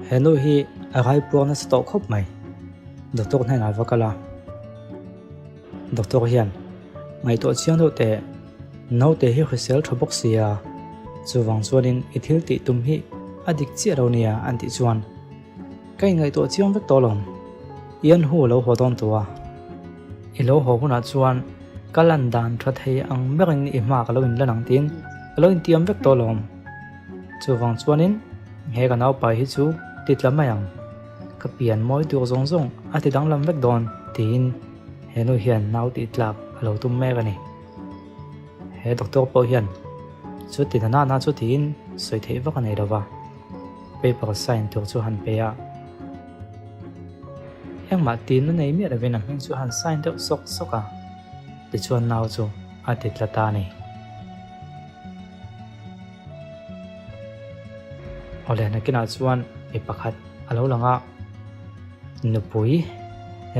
He nu hi a raipuar nasa tawh khawp mai. Doctor hnenah va kal a. Doctor hian ngaihtuah chiang deuh teh, naute hi hrisel tha bawk sia, chuvang chuanin i thil tih tum hi a dik chiah lo nia an tih chuan ka inngaihtuah chiang vek tawh lo. Ian hu a lo haw dawn tawh a, i lo haw hunah chuan ka lan dan tha thei ang berin i hma ka lo inlan ang tiin ka lo intiam vek tawh lo. Chuvang chuanin he ka naupai hi chu ti tla mai ang. Ka pian mawi tur zawng zawng a ti danglam vek dawn tiin he nu hian nau tih tlak a lo tum mek a ni. He doctor pawh hian chu ti na na chu tiin sawi theih vak a nei lo va, paper sign tur chu han pe a. Engmah tin a nei miah lovin a hming chu han sign deuh sawk sawk a, tichuan nau chu a ti tla ta a ni. Awle nakinah chuan mi pakhat a lo lang a, nupui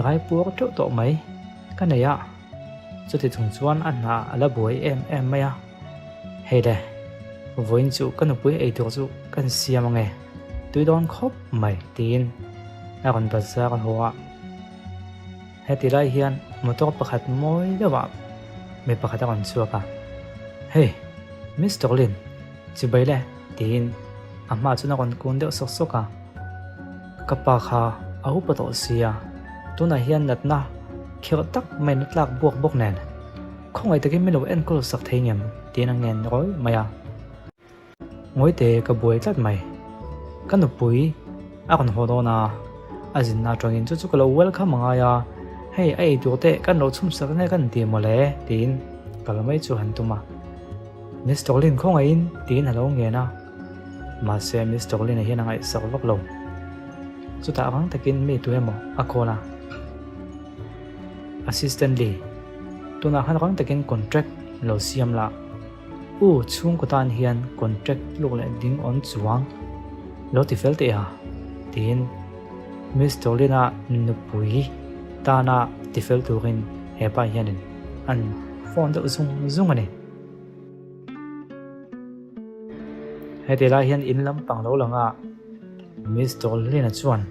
rai puar teuh tawh mai ka nei a, chuti chung chuan a hna a la buai em em mai a, hei le vawiin chu ka nupui ei tur chu kan siam ange tui dawn khawp mai tiin a rawn bazar a haw a. Heti lai hian motor pakhat mawi deuhah mi pakhat a rawn chhuak a, Hey, Mister Lin, chibai le, tiin a hmaah chuan a rawn kun deuh sawk sawk a. Ka pa kha a upa tawh sia, tunah hian natna khirh tak mai na tlak buak bawk nen, khawngaih takin min lo enkawl sak thei ngem, tiin a ngen rawih mai a. Ngawite ka buai tlat mai. Ka nupui a rawn haw dawn a, a zinna atangin chu chu ka lo welcome a ngai a, hei a eitur te kan lo chhum sak nge kan ti mawle tiin kal mai chu han tum a. Miss Tawlin khawngaihin tiin a lo ngen a, mahse Miss Tawlin-a hian a ngaihsak vak lo. Chutah rang takin mi tu emaw a call a. Assistant Lee, tunah khan rang takin contract lo siam la. U chhungkaw tan hian contract tluk leh ding awm chuang lo ti fel teh a, tiin Miss Tolina nupui tana ti fel turin he pa hianin an phone deuh zung zung a ni. Heti lai hian in lampang lo langa Miss Tolina chuan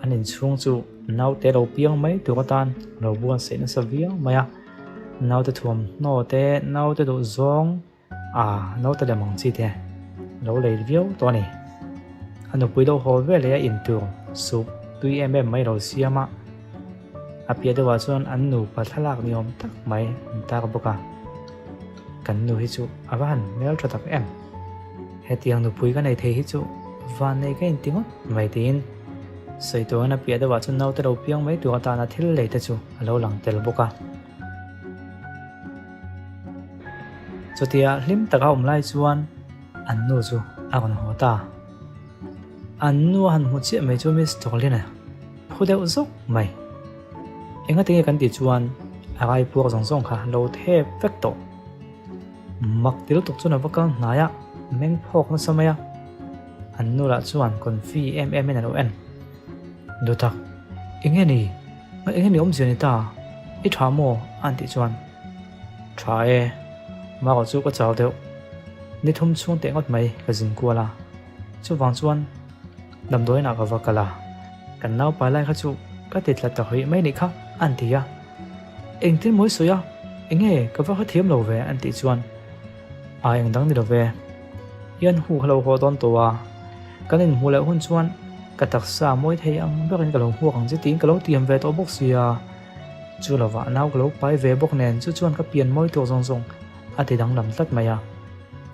an inchhung chu naute lo piang mai tur atan lo buatsaih nasa viau mai a. Naute thuamhnaw te, naute duh zawng ah naute lem ang chi te lo lei viau tawh a ni. A nupui lo haw vel leh a intur sup tui em em mai lo siam a, a piah deuhah chuan an nupa thlalak ni awm tak mai an tar bawk a. Kan nu hi chu a va han hmel tha tak em. Hetiang nupui ka nei thei hi chu van nei ka inti ngawt mai tiin sawi turin a piah deuhah chuan naute lo piang mai tur atana thil lei te chu a lo lang tel bawk a. Chutia hlim taka awm lai chuan an nu chu a rawn haw ta. An nu a han hmu chiah mai chu Miss Tawlin a phu deuh zawk mai. Enga tinge kan tih chuan a rai puak zawng zawng kha lo thep vek tawh. Mak ti lutuk chuan a va kal hnai a, meng phawk nasa mai a. An nu lah chuan confi em em in a lo en. Dutak, enge ni? Ngai enge ni awmzia ni ta? I tha maw? An tih chuan, Tha e, Maro chu ka chau deuh. Ni thum chhung teh ngawt mai ka zin kual a. Chuvang chuan damdawiinah ka va kal a, kan naupai lai kha chu ka ti tla ta huih mai nih kha, an ti a. Engtin mawi sawi a, enge ka va hrethiam lo ve an tih chuan, A eng dang ni lo ve. Ian hu ka lo haw dawn tawh a, kan inhmuh leh hun chuan ka taksa mawi thei ang berin ka lo hmuak ang che tiin ka lo tiam ve tawh bawk sia. Chu lovah nau ka lo pai ve bawk nen chu chuan ka pian mawi tawh zawng zawng a ti danglam tlat mai a.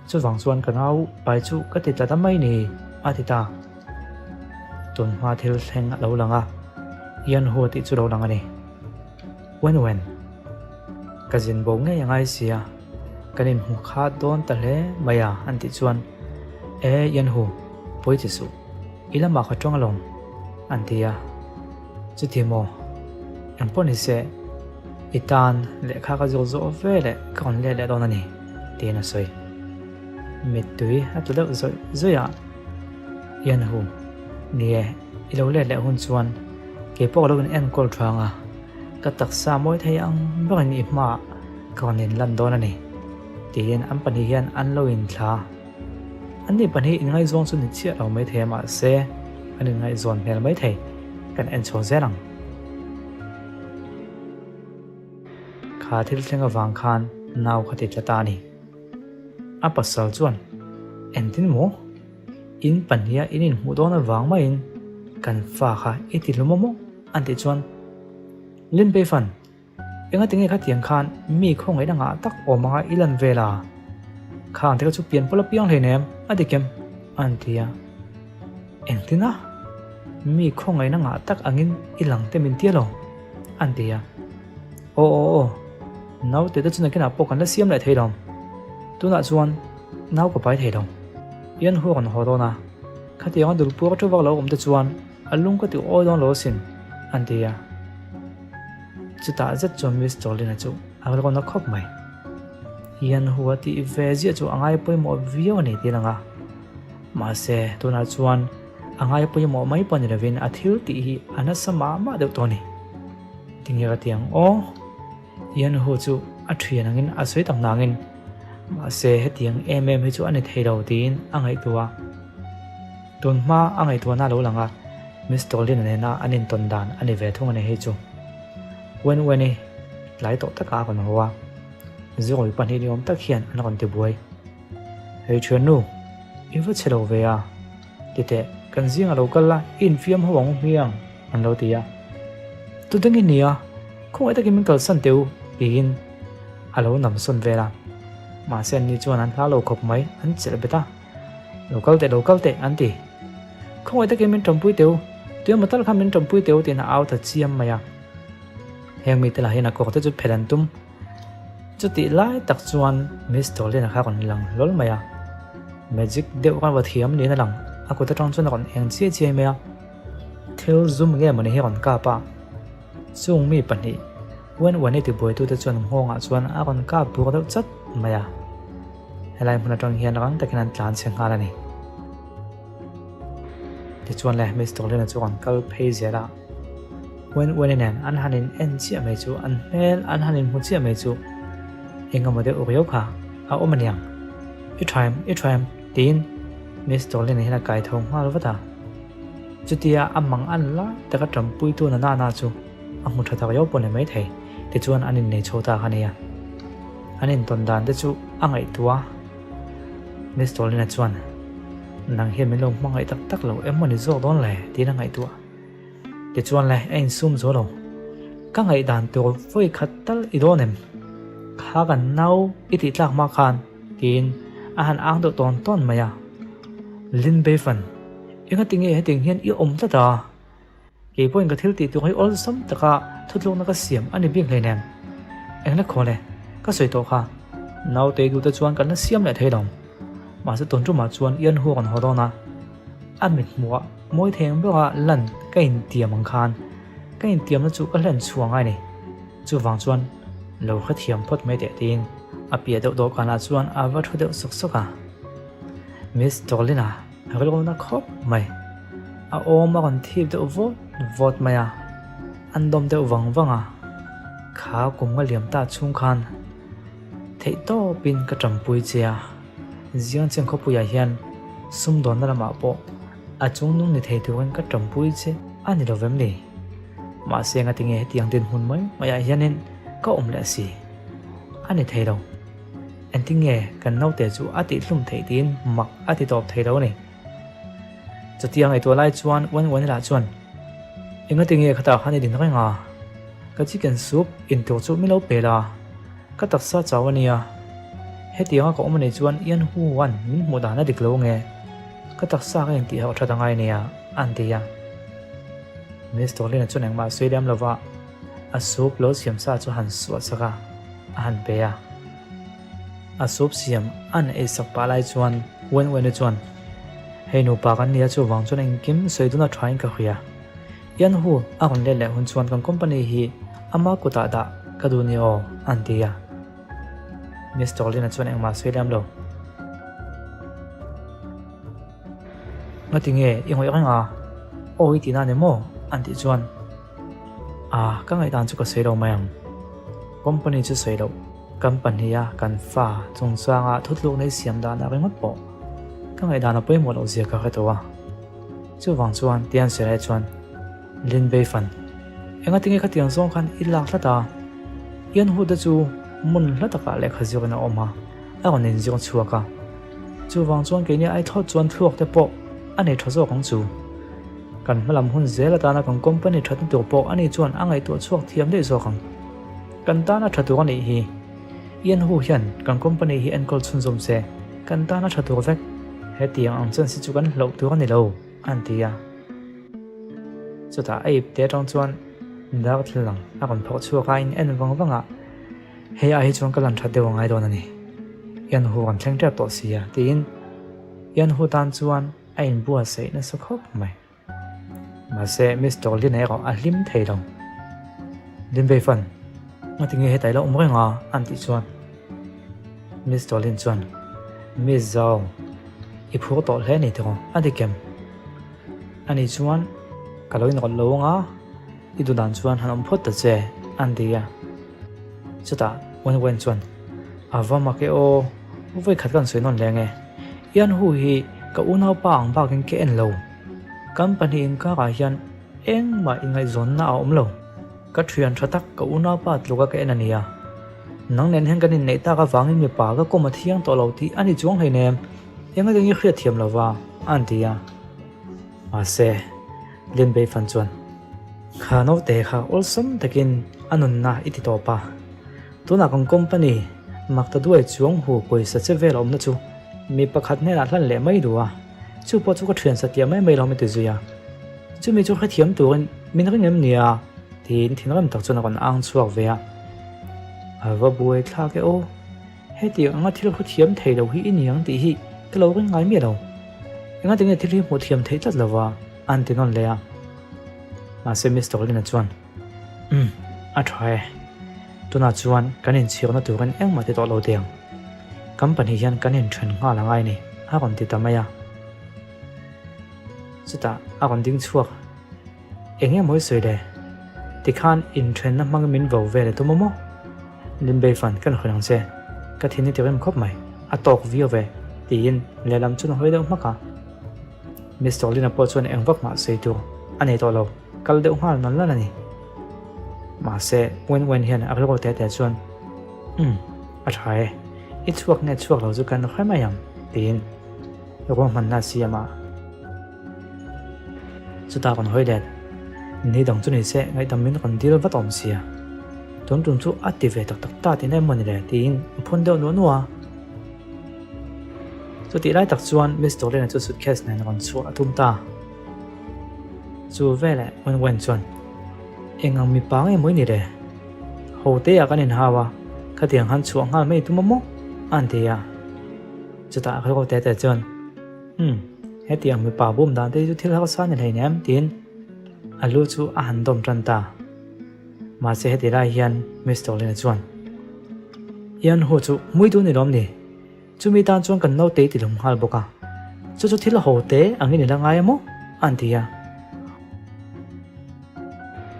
Chuvang chuan ka nau pai chu ka ti tla ta mai ni, a ti ta. Tunhma thil thleng a lo lang a, Ian hu tih chu lo lang a ni. Wen wen. Ka zin bo ngei a ngai sia, kan inhmu khat dawn ta hle mai a an tih chuan, E Yanhu, pawi che suh, i lamah ka tawng alawm, an ti a. Chuti maw, engpawh ni se, i tan lehkha ka zawh zawh ve leh ka rawn let leh dawn a ni, tiin a sawi. Mittui a tla deuh zawih zawih a, Yanhu, ni e, i lo let leh hun chuan kei pawh ka lo in enkawl thang a, Ka taksa mawi thei ang berin i hmaah ka rawn inlan dawn a ni, tiin an pahnih hian an lo inthla. Anni pahnih inngaizawng chu ni chiah lo mai thei a, mahse, an inngaihzawn hmel maithei, kan en chho zel ang. Kha thil thleng avang khan nau kha ti tla ta a ni. A pasal chuan, Engtin maw? In pahniha in inhmuh dawn avang maiin kan fa kha i ti hlum maw? An tih chuan, Lin Peifan, engati nge khatiang khan mi khawngaihna ngah tak awm anga i lan vel a? Khang te kha chu pian pawlh apiang hleinem, a ti kem, an ti a. Engtin a? Mi khawngaihna ngah tak angin i lang te min tia lo, an ti a. Aw aw aw, naute te chu nakinah pawh kan la siam leh thei lo. Tunah chuan nau ka pai thei lo. Ian hu a rawn haw dawn a, khatianga dulpuar thu vak lo awm te chuan a lung ka ti awi dawn lo asin, an ti a. Chutah zet chuan Miss Jolene-a chu a rawn a khawp mai. Ian hu a tih ve ziah chu a ngai pawimawh viau a ni tih a lang a. Mahse, tunah chuan a ngai pawimawh mai pawh ni lovin a thil tih hi a nasa mah mah deuh tawh a ni. Tinge ka ti ang aw? Ian hu chu a thian angin a sawi tak nangin mahse hetiang em em hi chu a ni thei lo tiin a ngaihtuah a. Tun hma a ngaihtuahna a lo lang a, Miss Tolina nena an intawn dan a ni ve thung a ni hei chu. Wen Weni tlai tawh takah a rawn haw a, Zirawi pahnih ni awm tak hian an rawn ti buai. Hei thiannu, i va chhe lo ve a, titeh kan zingah lo kal la i infiam ho ang u hmiang. An lo ti a. Tu dang i nia, khawngaih takin min kalsan teh u, tiin a lo nam sawn vel a. Mahse anni chuan an hla lo khawp mai, an chelh bet a. Lo kal teh, lo kal teh, an ti. Khawngaih takin min tanpui teh u, tuemaw tal khan min tanpui teh u, tiin a au ta chiam mai a. Heng mite lah hian a kawr te chu phelh an tum. Chutih lai tak chuan Miss Tolin-a kha a rawn lang hlawl mai a, magic deuh khan va thiam niin a lang, a kut atang chuan a rawn eng chiai chiai mai a, thil zum nge mawni hi a rawn kap a, chung mi pahnih Wen Wen-i tibuaitute chuan nghawngah chuan a rawn kap bur deuh chat mai a, helai hmun atang hian rang takin an tlan chhe nghal a ni. Tichuan le Miss Tolin-a chu a rawn kal phei zel a. Wen Wen-i nen an han in en chiah mai chu, an hmel an han in hmu chiah mai chu eng emaw deuh riau kha a awm aniang. I tha em, i tha em? tiin Miss Tolin-i hian a kai tho nghal vat a. Chutia a mang an lai taka ṭampuitu na nana chu a hmu ṭha ta riau pawh ni maithei, tichuan an innei chho ta kha nia. An intawn dan te chu a ngaihtuah a. Miss Tolin-a chuan, Nang hian min lo hmangaih tak tak lo em maw ni zawk dawn le? tiin a ngaihtuah. Tichuan le, a insum zo lo. Ka ngaihdan tur vawi khat tal i dawn em? Kha kan nau i tih tlak hma khan, tiin a han ang deuh tawn tawn mai a. Lin Beifan, engati nge hetiang hian i awm tlat a? Kei pawhin ka thil tih tur hi awlsam taka thutlukna ka siam a ni bik hleinem. Engla khaw le, ka sawi tawh kha. Nautei duhte chuan kan la siam leh thei lo. Mahse tun tumah chuan Ian hu a rawn haw dawn a. A mithmuhah mawi theng bawka lan ka intiam ang khan ka intiamna chu ka hlen chhuah ngai a ni. Chuvang chuan lo hrethiam phawt mai teh tiin a piah deuh dawhkanah chuan a va thu deuh sawk sawk a. Miss Dolina a rilru na khawp mai. A awm a rawn thip deuh vawt vawt mai a, an dawm deuh vang vang a. Kha kum nga liam ta chhung khan theihtawpin ka tanpui che a. Ziangcheng khawpuiah hian sumdawnna lamah pawh a chungnung ni thei turin ka tanpui che a ni lo vem ni? Mahse engati nge hetiang dinhmun mai maiah hianin ka awm leh si? A ni thei lo. Engtin nge kan naute chu a tihhlum theih tiin mak a ti tawp thei lo a ni. Chutia ngaihtuah lai chuan Wan Wan lah chuan, Engati nge khatah khan i din reng a? Ka chicken soup in tur chu min lo pe la. Ka taksa chau a nia. Hetianga ka awm a nih chuan Ian Hu-a'n min hmuh dan a dik lo nge? Ka taksa ka intih harh that angai nia, a an ti a. Miss Tolina chuan engmah a sawi lem lova, a soup lo siam sa chu a han suah sak a, a han pe a. A soup siam an ei sak pah lai chuan Wen Wen-i chuan, Hei nupa kan nia chuvang chuan engkim sawi dun a thain ka hria. Ian Hu a rawn let leh hun chuan kan company hi ama kutah dah ka duh ni aw, an ti a. Miss Tolina chuan engmah sawi lem lo. Ngati nge i ngawih reng a? Aw i tihna ni maw? an tih chuan A, ka ngaihdan chu ka sawi lo mai ang. Company chu sawi loh. Kan pahniha kan fa chungchanga thutlukna i siam danah ringawt pawh ka ngaihdan a pawimawh loh zia ka hre tawh a. Chuvang chuan Tian Sirai chuan Lin Bei Fan, Engatinge khatiang zawng khan i lak tlat a? Ian Hu te chu hmun hla takah lehkha zirin a awm a, a rawn inzir chhuak a. Chuvang chuan keini ai thlawt chuan thluak te pawh a nei tha zawk ang chu. Kan hmalam hun zel atana kan company thatna tur pawh ani chuan a ngaihtuah chhuak thiam daih zawk ang. Kan tana tha tur a nih hi. Ian Hu hian kan company hi enkawl chhunzawm se, kan tana tha tur vek. Hetiang ang chance hi chu kan hlauh tur a ni lo, an ti a. Chutah a ipte atang chuan darthlalang a rawn phawrh chhuak a, a in en vang vang a, Hei ai hi chuan ka lan that deuh a ngai dawn a ni. Ian Hu rawn thleng tep tawh si a, tiin Ian Hu tan chuan a inbuatsaih nasa khawp mai. Mahse, Mister Lin erawh a hlim thei lo. Lin Bei Fan, Ngati nge hetah i lo awm reng a? an tih chuan Mister Lin chuan, Miss Zhao, i phur tawh hle ni tiraw? A ti kem. Ani chuan, Ka lo inrawlh lo ang a, i duh dan chuan han awm phawt ta che, an ti a. Chutah Wen Wen chuan, A va mak e aw, vawikhat ka han sawi nawn leng e. Ian Hu hi ka unaupa ang bakin ka en lo. Kan pahnih inkarah hian engmah inngaihzawnna a awm lo. Ka thian tha tak ka unaupa tluka ka en a nia. Nang nen hian kan inneih tak avangin mipa ka kawm a thiang tawh lo tih a ni chuang hleinem, eng atangin hriat thiam lo va, a han ti a. Mahse, Lin Beifan chuan, Kha naute kha awlsam takin a nunna i ti tawp a. Tunah kan company mak ta duai chuang hu pawisa che vel a awmna chu mi pakhat hnenah hlan leh mai duh a, chu pawh chu ka thian satliah mai mai lo mi ti zui a. Chumi chu hrethiam turin min ring em nia? tiin thinrim tak chuan a rawn ang chhuak ve a. A va buai thlak e aw, hetiang anga thil hrethiam thei lo hi i ni ang tih hi ka lo ring ngai miah lo. Engatinge thil hi hmuh thiam theih tlat lova an ti nawn leh a. Mahse Mister Lina chuan, Umm, a tha e. Tunah chuan kan inchhirna turin engmah ti tawh lo teh ang. Kan pahnih hian kan inthen nghal a ngai ni, a rawn ti ta mai a. Chutah a rawn ding chhuak, Eng nge mawi sawi le? Tikhan inthenna hmangin min vo vel e tum a maw? Limbei fan kan hawi ang che, ka thin i ti rem khawp mai, a tawk viau ve, tiin lehlam chuan a hawi deuh hmak a. Mister Lina pawh chuan eng vak mah sawi tur a nei tawh lo, kal deuh nghal nal nal a ni. Mahse, Wen Wen hian a rilru teh teh chuan, Umm, a tha e, i chhuak nge chhuak lo chu kan hre mai ang, tiin ruahmanna a siam a. Chutah rawn hawi let, Ni dang chu ni se, ngaihdam min rawn dil vat awm sia. Tun tum chu a ti ve tak tak ta tihna emaw ni le, tiin a phun deuh nuah nuah a. Chutih lai tak chuan Miss Doreen-a chu suitcase nen rawn chhuah a tum ta. Chu veleh Wen Wen chuan, Eng ang mipa nge maw i ni le? Ho te ah kan inhau a, khatiang han chhuah nghal mai tum a maw? a han ti a. Chutah a rilru te te chuan, Umm, hetiang mipa bum dan te hi chu thil harsa a ni hleinem, tiin a lu chu a han dawm tan ta. Mahse heti lai hian Miss Tawlina chuan, Ian Hu chu hmui duh ni lawm ni? Chumi tan chuan kan naute i ti lawm nghal bawk a, chu chu thil ho te angin i la ngai a maw? a an ti a.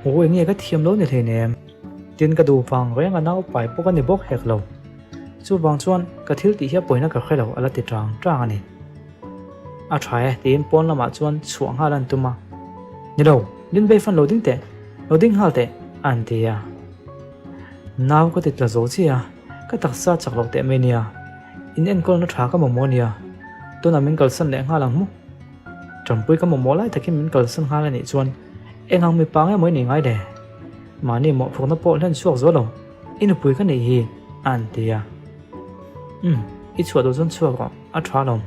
Aw eng nge ka thiam lo ni hleinem? Tin ka duh vang reng a naupai pawh ka ni bawk hek lo. Chuvang chuan ka thil tih hi a pawina ka hre lo a la ti tang tang a ni. A tha e tiin pawn lamah chuan chhuah nghal an tum a. Ni lo, Lin Bei fan lo ding teh, lo ding nghal teh a an ti a. Nau ka ti tla zo chiah a, ka taksa chak loh teh mai nia. In enkawlna tha ka mamawh nia. Tunah min kalsan leh nghal ang hmu. Tanpui ka mamawh lai takin min kalsan nghal a nih chuan eng ang mipa nge maw i nih ngai le? Mahni mawhphurhna pawh hlen chhuak zo lo, i nupui ka nih hi a an ti a. Umm, i chhuah duh chuan chhuak rawh, a tha alawm.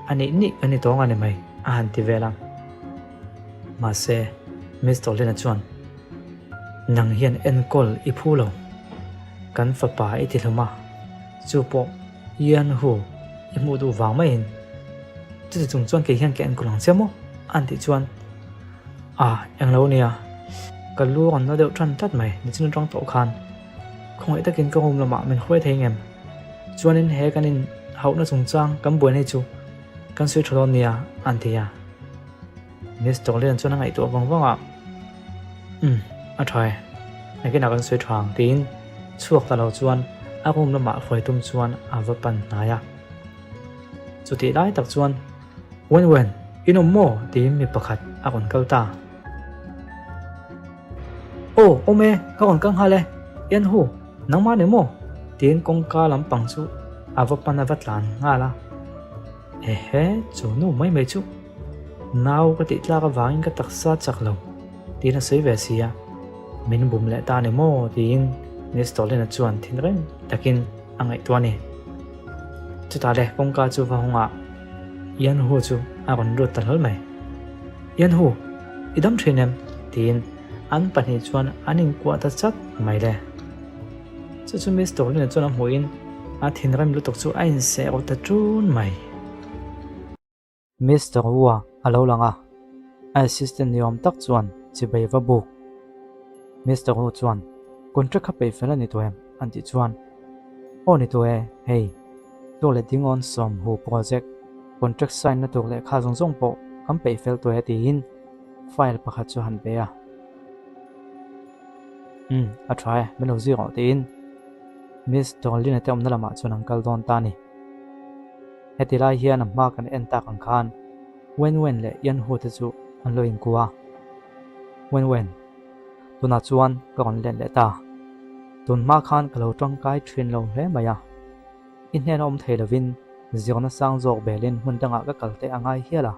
A nih nih kan ni tawng a ni mai, a han ti vel a. Mahse, Miss Tawlina chuan, Nang hian enkawl i phu lo. Kan fapa i ti hlum a, chu pawh Ian Hu i hmuh duh vang maiin. Chuti chung chuan kei hian ka enkawl ang che maw? a han tih chuan, Ah, englo nia. Ka lu rawn na deuh tan tlat mai, nichin atang tawh khan. Khawngaih takin ka room lamah min hruai thei ngem? Chuanin he kan inhauhna chungchang kan buai nei chu kan sawi tha dawn nia, a han ti a. Miss Tawlian chuan a ngaihtuah vang vang a, Umm, a tha e, nakinah kan sawi tha ang tiin chhuak ta lo chuan a room lamah hruai tum chuan a va pan hnai a. Chutih lai tak chuan, Wen Wen! In awm maw? tiin mi pakhat a rawn kal ta. Aw, awm e, ka rawn kal nghal e. Yanhu, nangmah ni maw? tiin kawngka lampang chu a va pan a va tlan nghal a. Ehe, chu nu mai mai chu nau ka tih tlak avangin ka taksa chak lo tiin a sawi ve si a, min bum leh ta ni maw tiin Miss Tolina chuan thinrim takin a ngaihtuah a ni. Chutah le kawngka chu va hawng ah Yanhu chu a rawn lut ta hlawl mai. Yanhu, i dam thin em? tiin an pahnih chuan an inkuah ta chat mai le. Chu chu Miss Tolina chuan a hmuhin a thinrim lutuk chu a inseh rawh ta ṭun mai. Mister Wu-a a lo lang a, a assistant ni awm tak chuan chibai va buk. Mister Wu chuan, Contract kha peih fel a ni tawh em? an tih chuan, Aw ni tawh e, hei, tluk leh dingawn sawm hu project contract sign na tur lehkha zawng zawng pawh kan peih fel tawh e tiin file pakhat chu a han pe a. Umm, a tha e, min lo zir rawh tiin Miss Dorlina te awmna lamah chuan an kal dawn ta a ni. Heti lai hian a hma kan en tak ang khan Wen Wen leh Yan Hu te chu an lo inkua a. Wen Wen, tunah chuan ka rawn let leh ta. Tun hma khan ka lo tangkai thin lo hle mai a. I hnena awm thei lovin zirna sang zawk belin hmun dangah ka kal te a ngai hial a.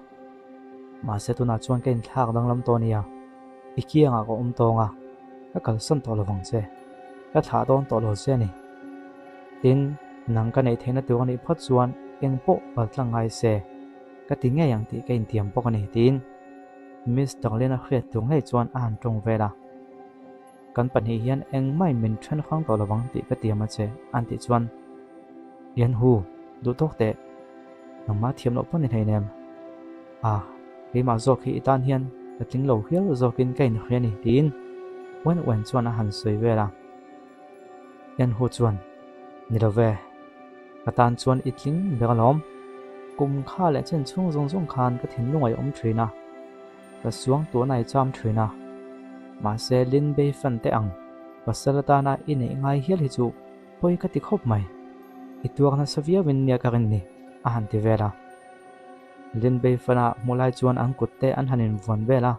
Mahse tunah chuan ka inthlak danglam tawh a nia. I kiangah ka awm tawng a, ka kalsan tawh lovang che. Ka thlah dawn tawh lo che a ni. Tin, nang ka neih theihna tur a nih phawt chuan eng pawh paltlang ngai se, ka ti ngei ang tih ka intiam bawk a ni, tiin Miss Darlene-a hriat tur ngei chuan a han tawng vel a. Kan pahnih hian engmah min then hrang tawh lovang tih ka tiam a che, an tih chuan, Lian hu, duh tawk teh, nangmah thiam loh pawn i hlein em? A, keimah zawk hi i tan hian ka tling lo hial zawkin ka inhria a ni, tiin Wen Wen chuan a han sawi vel a. Lian hu chuan, Ni lo ve, ka tan chuan i tling ber alawm. Kum kha leh chen chhung zawng zawng khan ka thinlung a i awm thin a. Ka suang tun a i cham thin a, mahse Lin Bei fan teh ang, pasal atana i neih ngai hial hi chu pawi ka ti khawp mai. I tuar nasa viauin nia ka rin ni, a han ti vel a. Lin Bei fana hmuh lai chuan an kut te an han invuan vel a,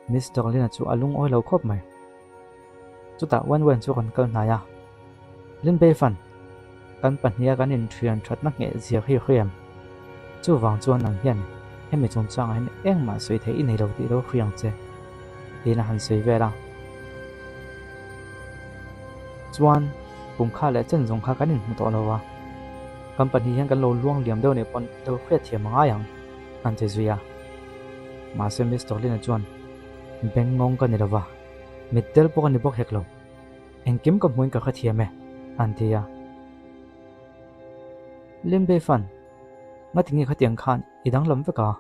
Mister Lin-a chu a lungawi lo khawp mai. Chutah Wen Wen chu rawn kal hnai a, Lin Bei Fan, kan pahniha kan inthian thatna ngheh zia hi hriam. Chuvang chuan nang hian hemi chungchangah hian engmah sawi theih i nei lo tih lo hria ang che, tiin a han sawi vel a. Chuan kum kha leh chen zawng kha kan inhmu tawh lo a, kan pahnih hian kan lo luang liam deuh nih pawn lo hriatthiam a ngai ang, an ti zui a. Mahse Mister Lin-a chuan, Bengngawng ka ni lo va, mittel pawh ka ni bawk hek lo. Engkim ka hmuin ka hrethiam e, an ti a. Limbe fan, ngatinge khatiang khan i danglam vek a?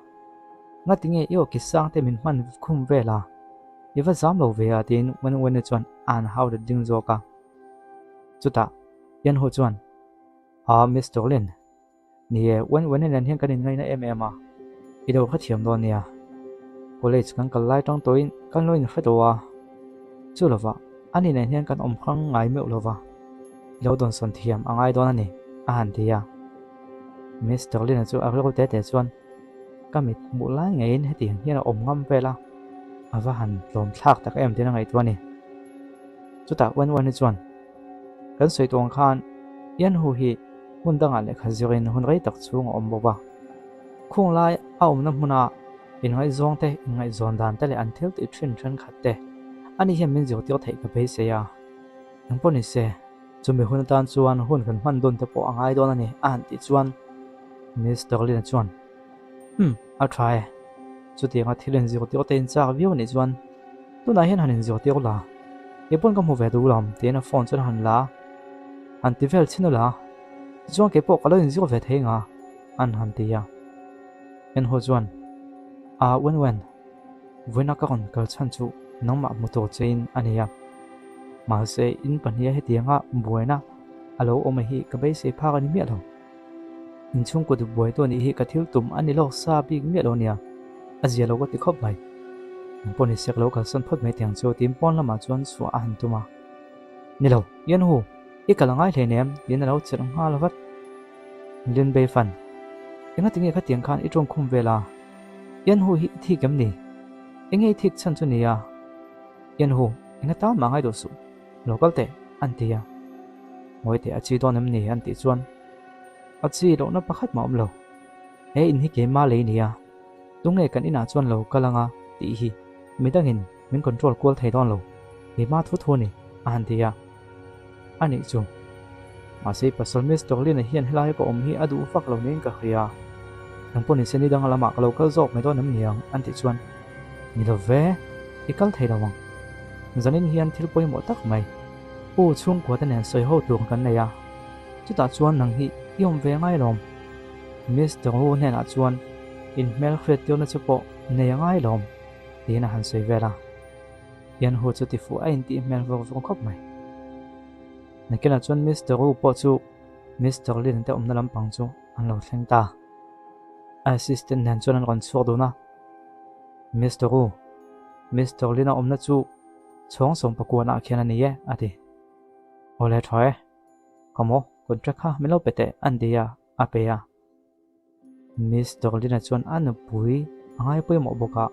Ngatinge i aw ki sang te min hman khum vel a? I va zam lo ve a tiin Wen Wen-i chuan a han hau let ding zawk a. Chutah Yan Hu chuan, Aa Mister Lin, Ni e, Wen Wen-i nen hian kan inngaihna em em a, i lo hrethiam dawn nia. College kan kal lai tang tawhin kan lo inhre tawh a, chu lovah ani nen hian kan awm hrang ngai meuh lova, i lo dawnsawn thiam a ngai dawn a ni, a han ti a. Mister Lin-a chu a rilru te te chuan ka mit hmuh lai ngeiin hetiang hian a awm ngam vel a, a va han tlawm thlak tak em tiin a ngaihtuah a ni. Chutah Wen Wen-i chuan Kan sawi tuang khan Yan Hu hi hmun dangah lehkha zirin hun rei tak chhung a awm bawk a. Khung lai a awmna hmuna inngaihzawng te, inngaihzawn dan te leh an thil tih thin thenkhat te ani hian min zirtir theih ka beisei a. Engpawh ni se, chumi hun atan chuan hun kan hman dawn te pawh a ngai dawn a ni a han tih chuan Mister Lin-a chuan, Umm, a tha e. Chutianga thil inzirtir te inchak viau anih chuan tunah hian han inzirtir la, kei pawn ka hmu ve duh lo tiin a phone chuan a han la a, han ti vel chhin ula, tichuan kei pawh ka lo inzir ve thei nga an han ti a. Enho chuan, Aa Wen Wen, vawiina ka rawn kal chhan chu nangmah hmu tur chein a ni a, mahse in pahniha hetianga buaina a lo awm hi ka beisei phak a ni miah lo. Inchhungkaw duk buai tu anih hi ka thil tum a ni lawk sa bik miah lo nia, a zia lo ka ti khawp mai. Eng pawh ni sek lo kalsan phawt mai tiang chu tiin pawn lamah chuan chhuah a han tum a. Ni lo, Yan Hu, i kal a ngai hle nem tiin a lo chelh nghal vat. Lin Bei Fan, enga tinge khatiang khan i tawngkhum vel a? Yanhu hi i thik em ni? Enge i thik chhan chu nia? Yanhu, eng atan mah ngai duh suh, lo kal teh, an ti a. Ngawi teh a chi dawn em ni? an tih chuan a chi lohna pakhat mah awm lo. He in hi keimah lei nia, tunge kan inah chuan lo kal anga tih hi midangin min control kual thei dawn lo, keimah thu thu a ni, a han ti a. A nih chu. Mahse Pastor Miss Tawklina hian helai ka awm hi a duh vak lo niin ka hria. Nang pawh nise ni danga lamah ka lo kal zawk mai dawn em niang an tih chuan, Ni lo ve, i kal thei lo ang. Zanin hian thil pawimawh tak mai, U chhungkua te nen sawi ho tur kan nei a, chutah chuan nang hi i awm ve ngai lawm. Miss Tawklu hnenah chuan inhmel hriat tirna chu pawh nei a ngai lawm, tiin a han sawi vel a. Yanhu chu tifuh a intih hmel vawk vawk khawp mai. Nakinah chuan Mister Wu pawh chu Mister Lin te awmna lampang chu an lo thleng ta. A assistant nen chuan an rawn chhuak dun a. Mister Wu, Mister Lin a awmna chu chhawng sawmpakuanah khian a ni e, a ti. Awle tha e. Ka maw, contract kha min lo pe teh, an ti a, a pe a. Miss Dorlina chuan a nupui a ngai pawimawh bawk a.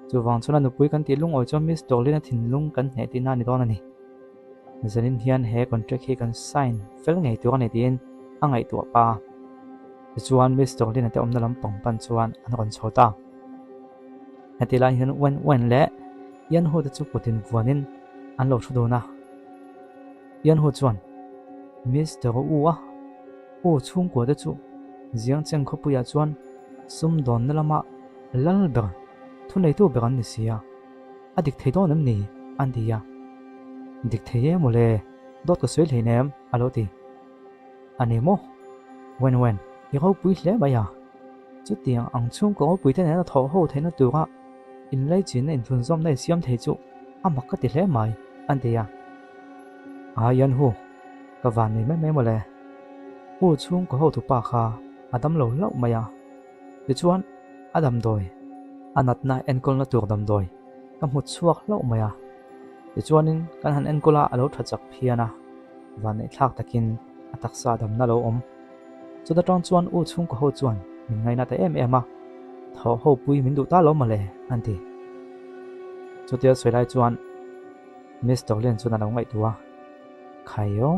Chuvang chuan a nupui kan tih lungawi chuan Miss Dorlina thinlung kan hneh tihna a ni dawn a ni. Zanin hian he contract hi kan sign fel ngei tur a ni tiin a ngaihtuah pa a. Tichuan Miss Dorlina te awmna lampang pan chuan an rawn chho ta. Heti lai hian Wen Wen leh Yan Hu te chu kutin vuanin an lo thu dun a. Yan Hu chuan Miss Dor U a. Aw chhungkua te chu Ziangcheng khawpuiah chuan sumdawnna lama lal ber, thuneitu ber an ni si a, a dik thei dawn em ni? an ti a. Dik thei e mawle, dawt ka sawi hlein em? a lo ti. A ni maw? Wen Wen, i ropui hle mai a. Chutiang ang chhungkaw ropui te nena thawh ho theihna tura inlaichinna inthlunzawmna i siam thei chu a mak ka ti hle mai, an ti a. A Yanhu, ka van nei mai mai mawle. U chhungkaw hotupa kha a damlo hlauh mai a, tichuan a damdawi, a natna enkawlna tur damdawi ka hmu chhuak hlauh mai a, tichuanin kan han enkawl a, a lo tha chak phian a, vanneihthlak takin a taksa damna lo awm. Chuta tang chuan U chhungkaw ho chuan min ngaina ta em em a, thawh ho pui min duh ta lo mawle an ti. Chutia sawi lai chuan Mister Lian chuan a lo ngaihtuah a, Khaio.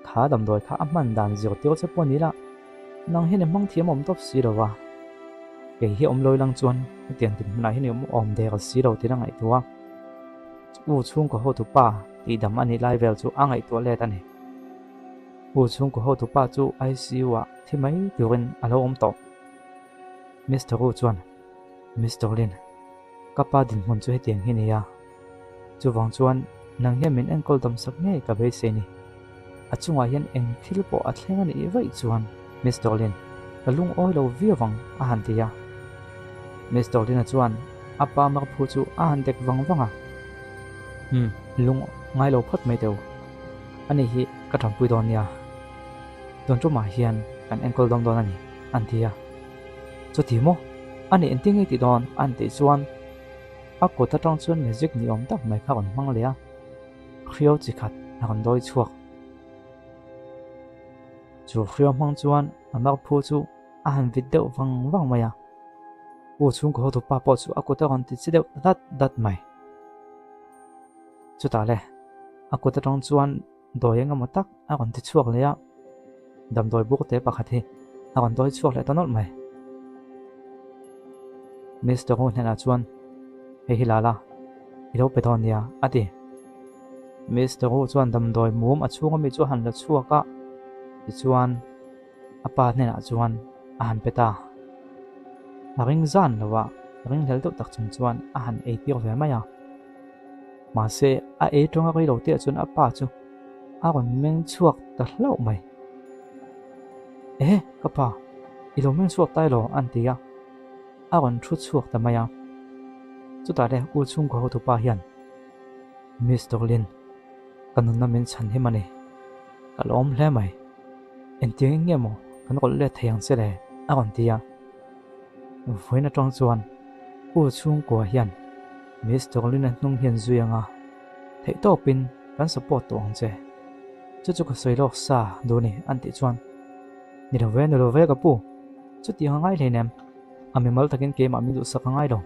Kha damdawi kha a hman dan zirtir che pawh ni la, nang hian i hmang thiam awm tawp si lo va. Kei hi awm lawi lang chuan hetiang tin hmunah hian i awm awm der si lo tiin a ngaihtuah a. U chhungkaw hotupa tihdam a nih lai vel chu a ngaihtuah let a ni. U chhungkaw hotupa chu ICU ah thi mai turin a lo awm tawh. Mister U chuan, Mister Lin, Ka pa dinhmun chu hetiang hi nia. Chuvang chuan nang hian min enkawl dam sak ngei ka beisei ni. A chungah hian eng thil pawh a thleng a nih vaih chuan Miss Dorlin, ka lungawi lo viau vang a han ti a. Miss Dorlina chuan a pa marphu chu a han dek vang vang a. Umm, lung ngai lo phawt mai teu. Ani hi ka tanpui dawn nia. Tun tumah hian kan enkawl dawm dawn a ni, an ti a. Chuti maw? A nih engtin nge tih dawn? An tih chuan a kut atang chuan magic ni awm tak mai kha a rawn hmang leh a, hriau chi khat a rawn dawi chhuak. Chu hriau hmang chuan a marphu chu a han vit deuh vang vang mai a, U chhungkaw hotupa pawh chu a kut a rawn ti chi deuh dat dat mai. Chutah le, a kut atang chuan Dawi eng emaw tak a rawn ti chhuak leh a, damdawi buk te pakhat hi a rawn dawi chhuak leh ta nawlh mai. Mister Hu hnenah chuan, Hei hi la la, i lo pe dawn nia, a ti. Mister Hu chuan damdawi mum a chhunga mi chu a han la chhuak a, tichuan a pa hnenah chuan a han pe ta. A ring zan lo a, ringhlel deuh tak chung chuan a han eitir ve mai a. Mahse, a ei tawnga rei lo teh chuan a pa chu a rawn meng chhuak ta hlauh mai. Ehe, ka pa, i lo meng chhuak ta elaw? an ti a, a rawn thu chhuak ta mai a. Chutah le U chhungkaw hotupa hian, Miss Dorlin, ka nunna min chhan him a ni. Ka lawm hle mai. Engtiang in nge maw kan rawlh let thei ang che le? a rawn ti a. Vawiin atang chuan U chhungkua hian Miss Dorlina hnung hian zui anga theihtawpin kan support tawh ang che. Chu chu ka sawi lawk sa duh ni an tih chuan, Ni lo ve, ni lo ve ka pu, chutiang a ngai hleinem. A mimal takin keimah min duhsak a ngai lo.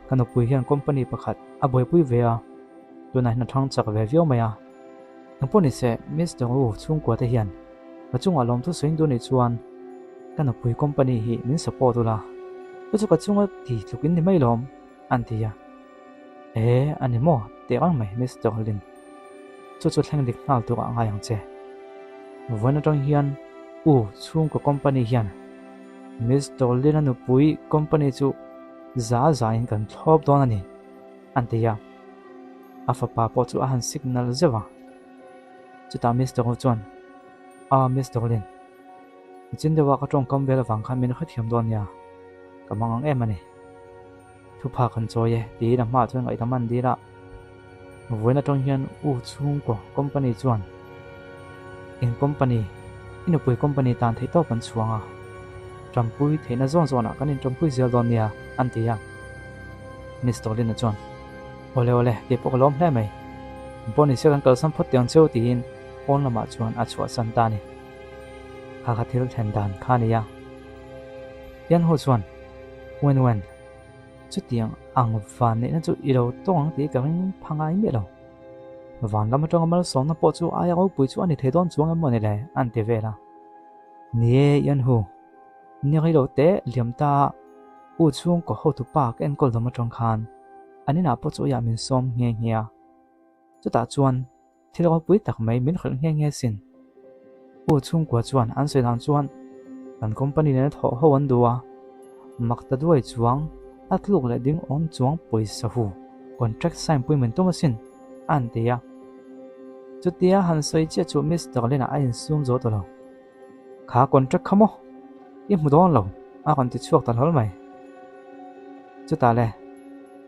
Ka nupui hian company pakhat a buaipui ve a, tunah hian a thlang chak ve viau mai a. Engpawh nise, Mister Wu chhungkua te hian ka chungah lawmthu sawiin duh nih chuan ka nupui company hi min support ula, chu chu ka chunga ti tluk in ni mai lawm, an ti a. E, a ni maw? teh rang mai Mister Lin. Chu chu thleng dik nghal turah a ngai ang che. Vawiin atang hian U chhungkaw company hian Mister Lin-a nupui company chu za zain kan thlawp dawn a ni, an ti a. A fapa pawh chu a han signal zeuh a. Chutah Mister Wu chuan, A, Mister Lin, nichin deuha ka tawngkam vel avang khan min hrethiam dawn nia, ka mang ang em a ni. Thupha kan chawi e, tiin a hmaah chuan ngaihdam an dil a. Vawiin atang hian U chhungkaw company chuan in company, i nupui company tan theih tawp an chhuang a, tanpui theihna zawn zawnah kan intanpui zel dawn nia, an ti a. Miss Tolina chuan, Awle awle, kei pawh ka lawm hle mai. Pawh ni se kan kalsan phawt tiang cheu tiin pawn lamah chuan a chhuahsan ta a ni. Kha kha thil thlen dan kha a ni a. Yan Ho chuan, Wen Wen, chutiang ang van neihna chu i lo tawng ang tih ka ring pha ngai miah lo. Van lam atanga malsawmna pawh chu aia ropui chu a ni thei dawn chuang em maw ni le? an ti vel a. Ni e, Yan Hu, ni rei lo teh liam ta a, u chhungkaw hotu pa ka enkawl dawm atang khan an inah pawh chu aiah min sawm nghe nghe a. Chutah chuan Thil ropui tak mai min hrilh nghe nghe sin. U chhungkua chuan an sawi dan chuan kan company nena thawh ho an duh a, mak ta duai chuang a tluk leh ding awm chuang pawisa hu contract sign pui min tum asin a han ti a. Chutia han sawi chiah chu Mister Lin-a a insum zo ta lo. Kha contract kha maw? I hmu dawn lo a rawn ti chhuak ta hlawl mai. Chutah le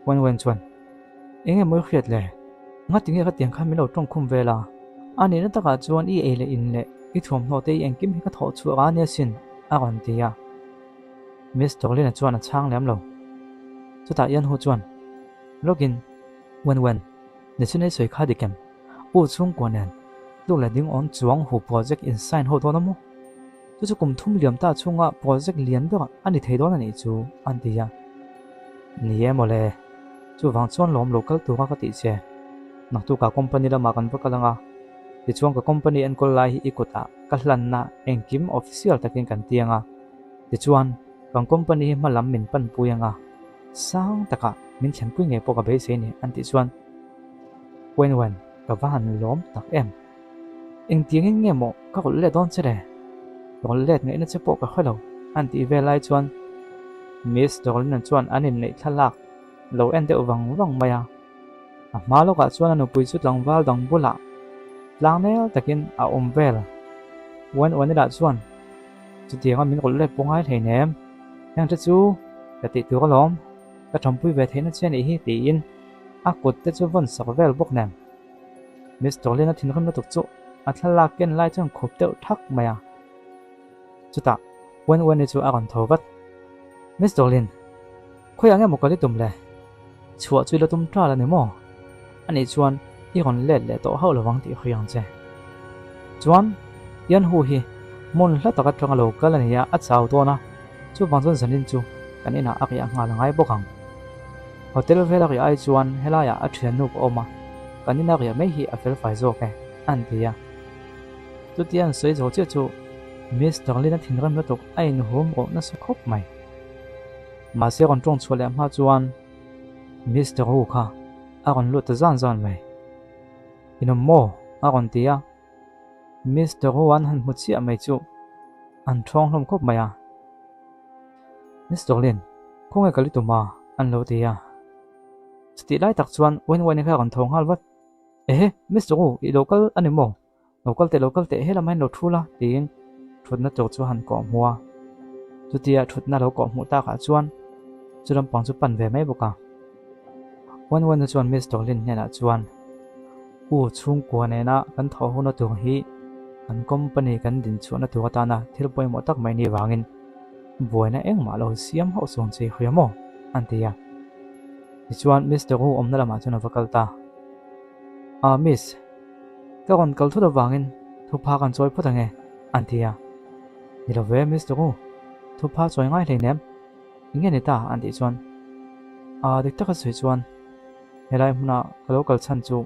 Wen Wen chuan Eng emaw i hriat le? Ngati nge ka tiang khan min lo tawng khum vel a? A nihna takah chuan i ei leh in leh i thuamhnaw te i engkim hi ka thawh chhuah a nia sin, a rawn ti a. Miss Dorlina chuan a chhang lem lo. Chutah Yanhu chuan, Lawkin, Wen Wen, nichin ei sawi kha dik em? U chhungkua nen tluk leh ding awm chuang hu project in sign ho dawn a maw? Chu chu kum thum liam ta chhunga project lian ber a ni thei dawn a nih chu, an ti a. Ni e mawle, chuvang chuan lawm lo kal tura ka tih che. Naktukah company lamah kan va kal ang a, tichuan ka company enkawl lai hi i kutah ka hlanna engkim official takin kan ti ang a, tichuan kan company hi hma lam min panpui ang a, sang takah min thlenpui ngei pawh ka beisei ni, an tih chuan Wen Wen, ka va han lawm tak em. Engtiangin nge maw ka rawlh let dawn che le? Rawlh let ngaihna che pawh ka hre lo, an tih vel lai chuan Miss Dorlina chuan an inneih thlalak lo en deuh vang vang mai a. A hma lawkah chuan a nupui chu tlangval dang bulah tlangnel takin a awm vel. Uan Uanila chuan, Chutianga min rawlh let pawh ngai hleinem, heng te chu ka tih tur alawm, ka thampui ve theihna che anih hi tiin a kut te chu vawn sak vel bawk nen. Miss Dorlin-a thinrim lutuk chu a thlalak ken lai chuan khup deuh thak mai a. Chutah Wen Wen-i chu a rawn tho vat. Miss Dorlin, khawiah nge maw kal i tum le? Chhuah chu i la tum ṭal a ni maw? Anih chuan i rawn let leh tawh hauh lovang tih hria ang che. Chuan Yan Hu hi hmun hla tak aṭanga lo kal a ni a, a chau dawn a, chuvang chuan zanin chu kan inah a riah nghal a ngai bawk ang. Hotel vela riah ai chuan helaiah a thiannu ka awm a, kan ina riah mai hi a felfai zawk e, a han ti a. Chutia an sawi zo chiah chu Miss Darlene a thinrim lutuk a inhum rawh nasa khawp mai. Mahse rawn tawng chhuah leh hma chuan Miss Daru kha a rawn lut ta zan zan mai. Inawm maw? a rawn ti a. Miss Daru an han hmu chiah mai chu an thawng hlawm khawp mai a. Miss Dorlin, khawnge ka li tum a? an lo ti a. Chutih lai tak chuan Wen Wen-i kha a rawn tho nghal vat. Ehe, Miss Doru, i lo kal a ni maw? Lo kal teh, lo kal teh, helam hian lo thu la, tiin thutna tur chu a han kawh hmu a. Chutia thutna lo kawh hmuh takah chuan chu lampang chu pan ve mai bawk a. Wen Wen-i chuan Miss Dorlin hnenah chuan, U chhungkua nena kan thawh huna tur hi kan company kan din chhuahna tur atana thil pawimawh tak mai ni vangin buaina engmah lo siam hauh chuang che hria maw? an ti a. Tichuan Mister Wu awmna lamah chuan a va kal ta. Ah Miss, ka rawn kal thut avangin thupha kan chawi phawt ange, an ti a. Ni lo ve Mister Wu, thupha chawi ngai hleinem. Eng nge ni ta? an tih chuan, Aa, dik taka sawi chuan helai hmuna ka lo kal chhan chu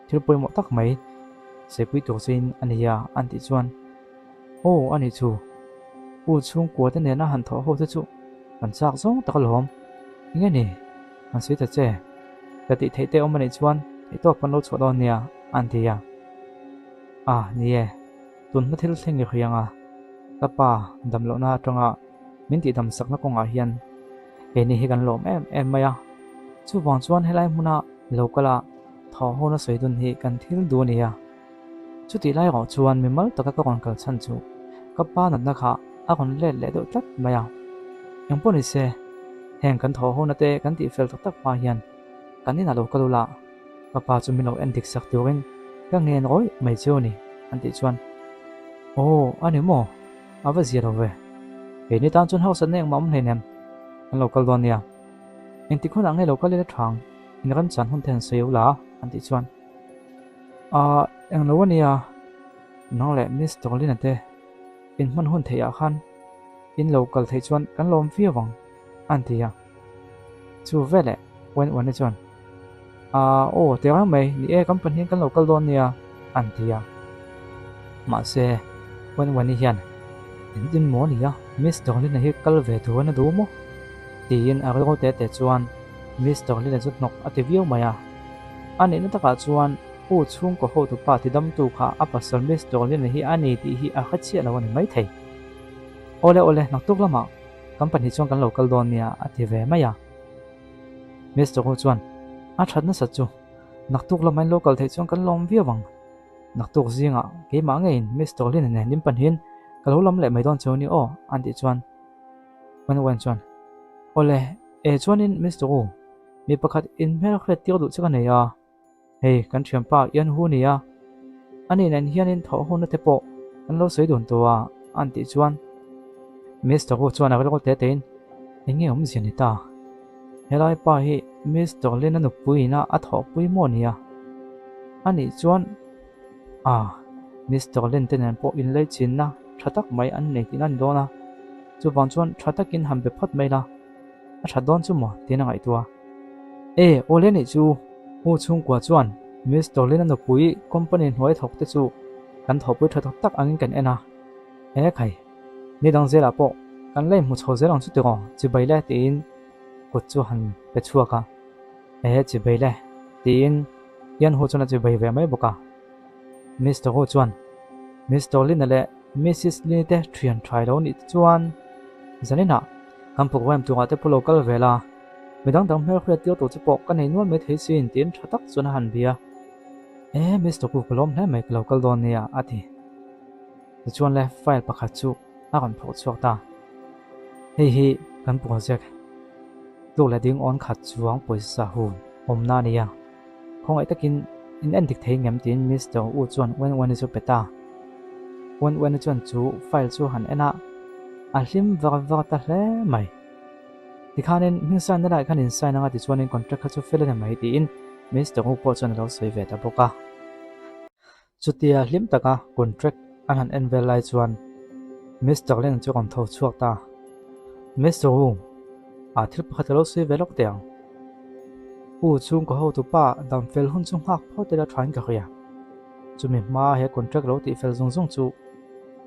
thil pawimawh tak mai saipui tur chein a ni a, an tih chuan, Aw, a nih chu, u chhungkua te nena han thawh ho te chu kan chak zawng tak alawm, eng nge ni? Han sawi ta che, ka tih theih te awm a nih chuan theihtawp kan lo chhuah dawn nia, an ti a. A, ni e. Tun hma thil thleng i hriang a, ka pa damlohna atanga min tihdam sakna kawngah hian keini hi kan lawm em em mai a. Chuvang chuan helai hmuna lo kala thawh hona sawi dun hi kan thil duh a ni a. Chutih lai erawh chuan mimal taka ka rawn kal chhan chu ka pa natna kha a rawn let leh deuh tlat mai a. Engpawh ni se, heng kan thawh hona te kan tihfel tak tak hma hian kan inah lo kal ula, Ka pa chu min lo en dik sak turin ka ngen rawih mai chu a ni, an tih chuan, Aw, a ni maw? A va zia lo ve. Keini tan chuan hausatna engmah awm hleinem, kan lo kal dawn nia. Engtik hunah nge lo kal ila thang, in remchan hun te han sawi u la, an tih chuan, Aah, englo a nia, nang leh Miss Dolina te in hman hun theihah khan in lo kal theih chuan kan lawm viau ang, an ti a. Chu veleh Wen Wen-i chuan, Aaa aw ti reng mai, ni e kan pahnihin kan lo kal dawn nia, an ti a. Mahse, Wen Wen-i hian, Engtin maw ni a, Miss Darlene hi kal ve turin a duh maw? tiin a rilru te te chuan Miss Darlene chu hnawk a ti viau mai a. A nihna takah chuan U chhungkaw hotupa tidamtu kha a pasal Miss Darlene hi a ni tih hi a hre chiah lo a ni maithei. Awle awle, naktuk lamah kan pahnih chuan kan lo kal dawn nia a ti ve mai a. Mister Hu chuan, A that nasat chu, naktuk lama in lo kal theih chuan kan lawm viau ang. Naktuk zingah keimah ngeiin Mister Lin nen lim pahnihin ka lo lam leh mai dawn cheu ni aw an tih chuan Wen Wen chuan, Awle, e chuanin Mister Hu, mi pakhat inhmelhriat tir duh che ka nei a. Hei kan thianpa Ian Hu nia, ani nen hianin thawh hunna te pawh kan lo sawi dun tawh a, an tih chuan Mister Hu chuan a rilru te tein eng nge awmzia ni ta? Helai pa hi Mister Lin a nupui ina a thawhpui maw nia? Anih chuan a Mister Lin te nen pawh inleichinna tha tak mai an nei tihna a ni dawn a, chuvang chuan tha takin han be phawt mai la. A that dawn chu maw? tiin a ngaihtuah a. E, awle nih chu, U chhungkua chuan Mister Lin-a nupui company hnuai thawk te chu kan thawhpui tha tak tak angin kan en a. E khai, ni dang zelah pawh kan la inhmu chho zel ang chu tiraw, chibai le tiin kut chu han pe chhuak a. E, chibai le tiin Ian Hu chuan a chibai ve mai bawk a. Mister Hu chuan Mister Lin-a leh Missis Lin-i te thian thai lo nih te chuan zaninah kan program turah te pawh lo kal ve la, midang dang hmelhriat tir tur che pawh ka nei nual mai thei sin tiin tha tak chuan a han bia. E, Mister Hu ka lawm hle mai ka lo kal dawn nia a ti. Tichuan le file pakhat chu a rawn phawrh chhuak ta. Hei hi kan project tluk leh ding awn khat chuang pawisa hun awmna a ni a. Khawngaih takin in en dik thei ngem tiin Mister U chuan Wen Wen-i chu pe ta. Wen Wen-i chuan chu file chu han en a, a hlim var var ta hle mai. Tikhanin hming sign na laiah khan in sign anga tichuanin contract kha chu fel a ni mai tiin Mister U pawh chuan a lo sawi ve ta bawk a. Chutia hlim taka contract an han en vel lai chuan Mister Leng chu a rawn tho chhuak ta. Mister Wu, ah thil pakhat ka lo sawi ve lawk teh ang. U chhungkaw hotu pa dam fel hun chu nghak phawt ila thain ka hria. Chumi hma he contract lo tih fel zung zung chu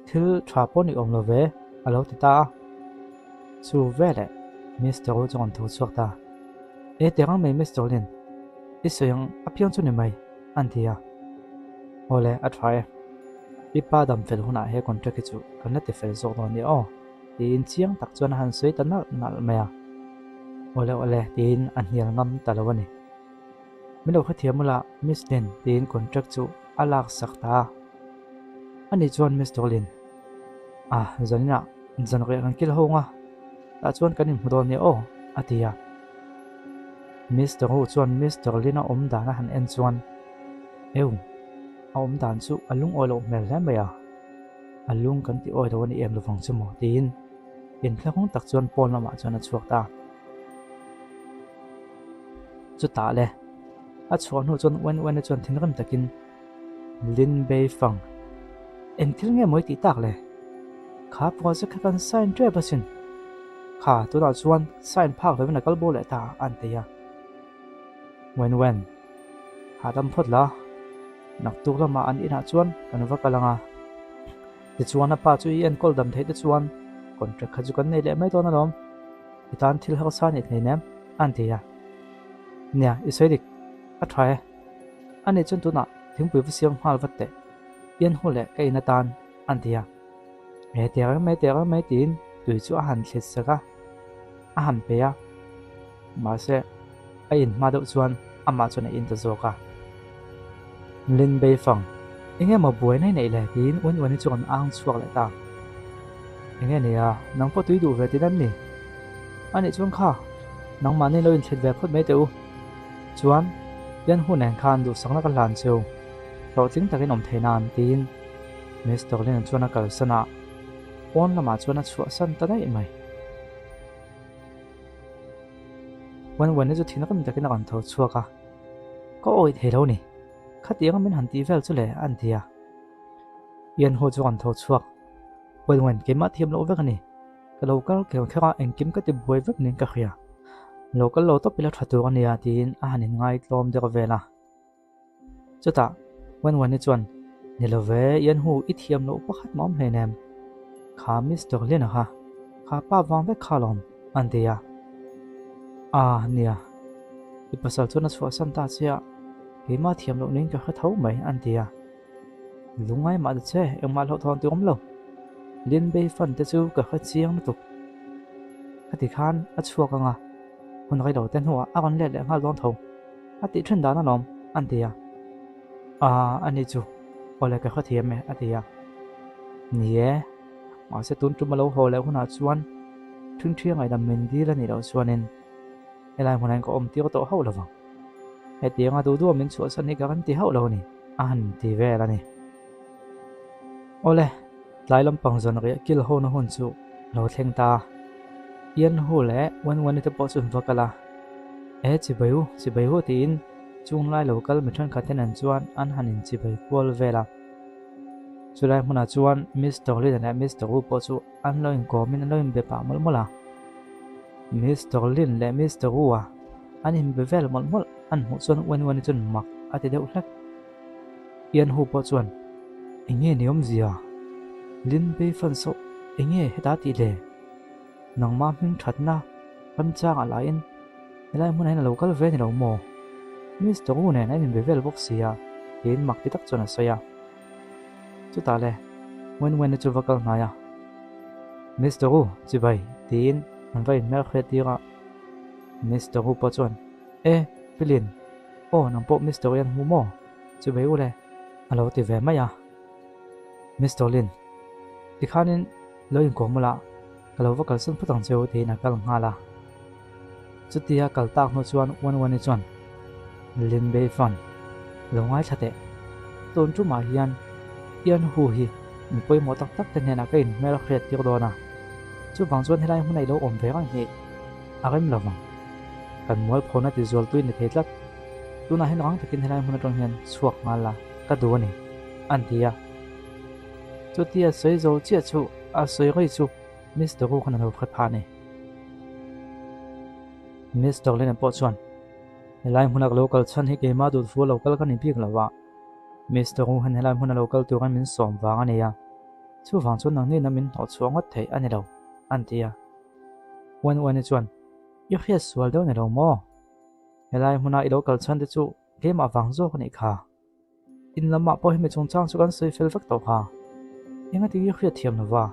thil tha pawh ni awm lo ve, a lo ti ta a. Chu veleh Mister Wu chu a rawn tho chhuak ta. E teh rang mai Mister Lin, i sawi ang apiang chu ni mai. An ti a, Awle, a tha e. I pa dam fel hunah he contract hi chu kan la ti fel zawk dawn nia aw, tiin chiang tak chuan a han sawi ta nalh nalh mai a. Awle awle, tiin a hnial ngam ta lo a ni. Min lo hrethiam ula, Miss Lin, tiin contract chu a lak sak ta a. Ani chuan Miss Dolin, Ah, zaninah zanriah kan kil ho nga, tah chuan kan inhmu dawn nia aw, a ti a. Mister Hu chuan Mister Lin a awm dan a han en chuan, Eu, a awm dan chu a lungawi loh hmel hle mai a, a lung kan ti awi lo a ni em lovang chu maw? tiin inthlahrung tak chuan pawn lamah chuan a chhuak ta. Chutah le, a chhuah hnu chuan Wen Wen-a chuan thinrim takin, Lin Bei Fang, eng thil nge maw i tih tak le? Kha project kha kan sign tep asin. Kha, tunah chuan sign phak lovin a kal bo leh ta, an ti a. Wen Wen, hahdam phawt la, naktuk lamah an inah chuan kan va kal ang a. Tichuan a pa chu i enkawl dam theih te chuan contract kha chu kan nei leh mai dawn alawm, i tan thil harsa a nih thei nem, an ti a. Nia, i sawi dik, a tha e. A nih chuan tunah thingpui va siam nghal vat teh, i en hu leh ka in atan, an ti a. He teh reng mai teh reng mai tiin tui chu a han thlit sak a, a han pe a. Mahse, a in hma deuh chuan amah chuan a in ta zawk a. Lin Beifang, Enge maw buaina i neih le? tiin Wen Weni chu an ang chhuak leh ta. Enge nia, nang pawh tui duh ve tin em ni? A nih chuan kha, nangmahni lo inthlit ve phawt mai teh u. Chuan, Yan Hu nen khan duhsakna ka hlan cheu, hlawhtling takin awm thei nan, tiin Mister Lin chuan a kalsan a, pawn lamah chuan a chhuahsan ta daih mai. Wen Weni chu thinrim takin a rawn tho chhuak a, Ka awih thei lo ni, khatianga min han tih vel chu le, a ti a. Ian Hu chu a rawn tho chhuak, Wen Wen, keimah thiam loh vek a ni, ka lo kal kher kher a, engkim ka ti buai vek niin ka hria, lo kal lo tawp ila tha tur a nia, tiin a han inngai tlawm deuh vel a. Chutah Wen Weni chuan, Ni lo ve, Ian Hu, i thiam loh pakhat mah awm hleinem. Kha Mister Lin-a kha, kha pa vang vek kha alawm, an ti a. Ah, nia, i pasal chuan a chhuahsan ta che a, keimah thiam loh niin ka hre tho mai, an ti a. Lungngai mah ta che, engmah hlauhthawn tih awm lo. Lin Bei fan te chu ka hre chiang lutuk. Khati khan a chhuak ang a, hun rei lo te hnuah a rawn let leh nghal dawn tho. A tih then dan alawm, an ti a. Aa, a ni chu, awle ka hrethiam e, a ti a. Ni e, mahse tun tum a lo haw leh hunah chuan ṭhingṭhia ngaihdam min dil a nih loh chuanin helai hmunah hian ka awm tir tawh hauh lo vang. Hetianga duh duha min chhuahsan hi ka rawn ti hauh lo a ni, a han ti vel a ni. Awle, tlai lampang zawn riah kil hona hun chu a lo thleng ta. Ian Hu leh Wen Weni te pawh chu an va kal a. E, chibai u, chibai u tiin chung lai lo kal mi thenkhat te nen chuan an han in chibai kual vel a. Chulai hmunah chuan Mister Lin leh Mister Wu pawh chu an lo inkawmin an lo inbe pah mawlh mawlh a. Mister Lin leh Mister Wu a an inbe vel mawlh mawlh an hmuh chuan Wen Weni chuan mak a ti deuh hlek. Ian Hu pawh chuan, Enge ni awmzia? Lin Bei fan sawh enge heta tih le? Nangmah hming thatna remchangah lahin helai hmunah hian a lo kal ve ni lo maw? Mister Wu nen a inbe vel bawk si a, tiin mak ti tak chuan a sawi a. Chutah le, Wen Wen-i chu va kal hnai a, Mister Wu, chibai, tiin an va inhmel hriat tir a. Mister Wu pawh chuan, E, Pilin, aw nang pawh Mister Ian hmu maw? Chubei u le, a lo ti ve mai a. Mister Lin, tikhanin lo inkawm ula, ka lo va kalsan phawt ang che u tiin a kal nghal a. Chutia kal tak hnu chuan Wan Wani chuan, Lin Bei Fan, lo ngaithla teh. Tun tumah hian Ian Hu hi mi pawimawh tak tak te hnenah ka inhmel hriat tir dawn a, chuvang chuan helai hmuna i lo awm ve reng hi a rem lo vang. Kan mualphona ti zual tui ni thei tlat. Tunah hian rang takin helai hmun atang hian chhuak nghal la ka duh a ni, an ti a. Chutia sawi zo chiah chu a sawi rei chu Mister Wu khan a lo hre phah a ni. Mister Lin-a pawh chuan, Helai hmuna ka lo kal chhan hi keimah duh thu a lo kal ka ni bik lo a, Mister Wu hian helai hmuna lo kal turin min sawm vang a ni a, chuvang chuan nangni min hnawh chhuah ngawt theih a ni lo, an ti a. Wen Wen-i chuan, I hriat sual deuh ni lo maw? Helai hmuna i lo kal chhan te chu keimah vang zawk a nih kha. In lamah pawh hemi chungchang chu kan sawi fel vek tawh kha. Engati nge hriat thiam lo va?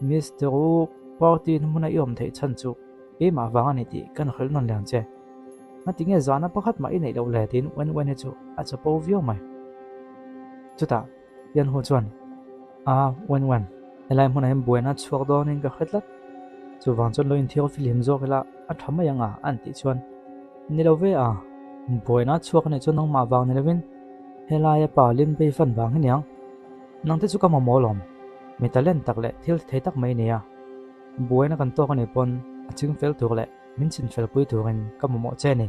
Mister U, party hmuna i awm theih chhan chu keimah vang a ni tih kan hrilh nawn leh ang che. Ngati nge zahna pakhat mah i neih loh le tiin Wen Wen-i chu a chapo viau mai. Chutah Yan Hu chuan, A, Wen Wen, helai hmunah hian buaina chhuak dawnin ka hre tlat. Chuvang chuan lo inthiar fihlim zawk ila a tha mai ang a, an tih chuan, Ni lo ve a, buaina chhuak a nih chuan nangmah vang ni lovin helaia pa Lin Bei fan vang hi niang. Nangte chu ka mamawh alawm, mi talent tak leh thil thei tak mai nia. Buaina kan tawk a nih pawn a ching fel tur leh min chinfel pui turin ka mamawh che a ni.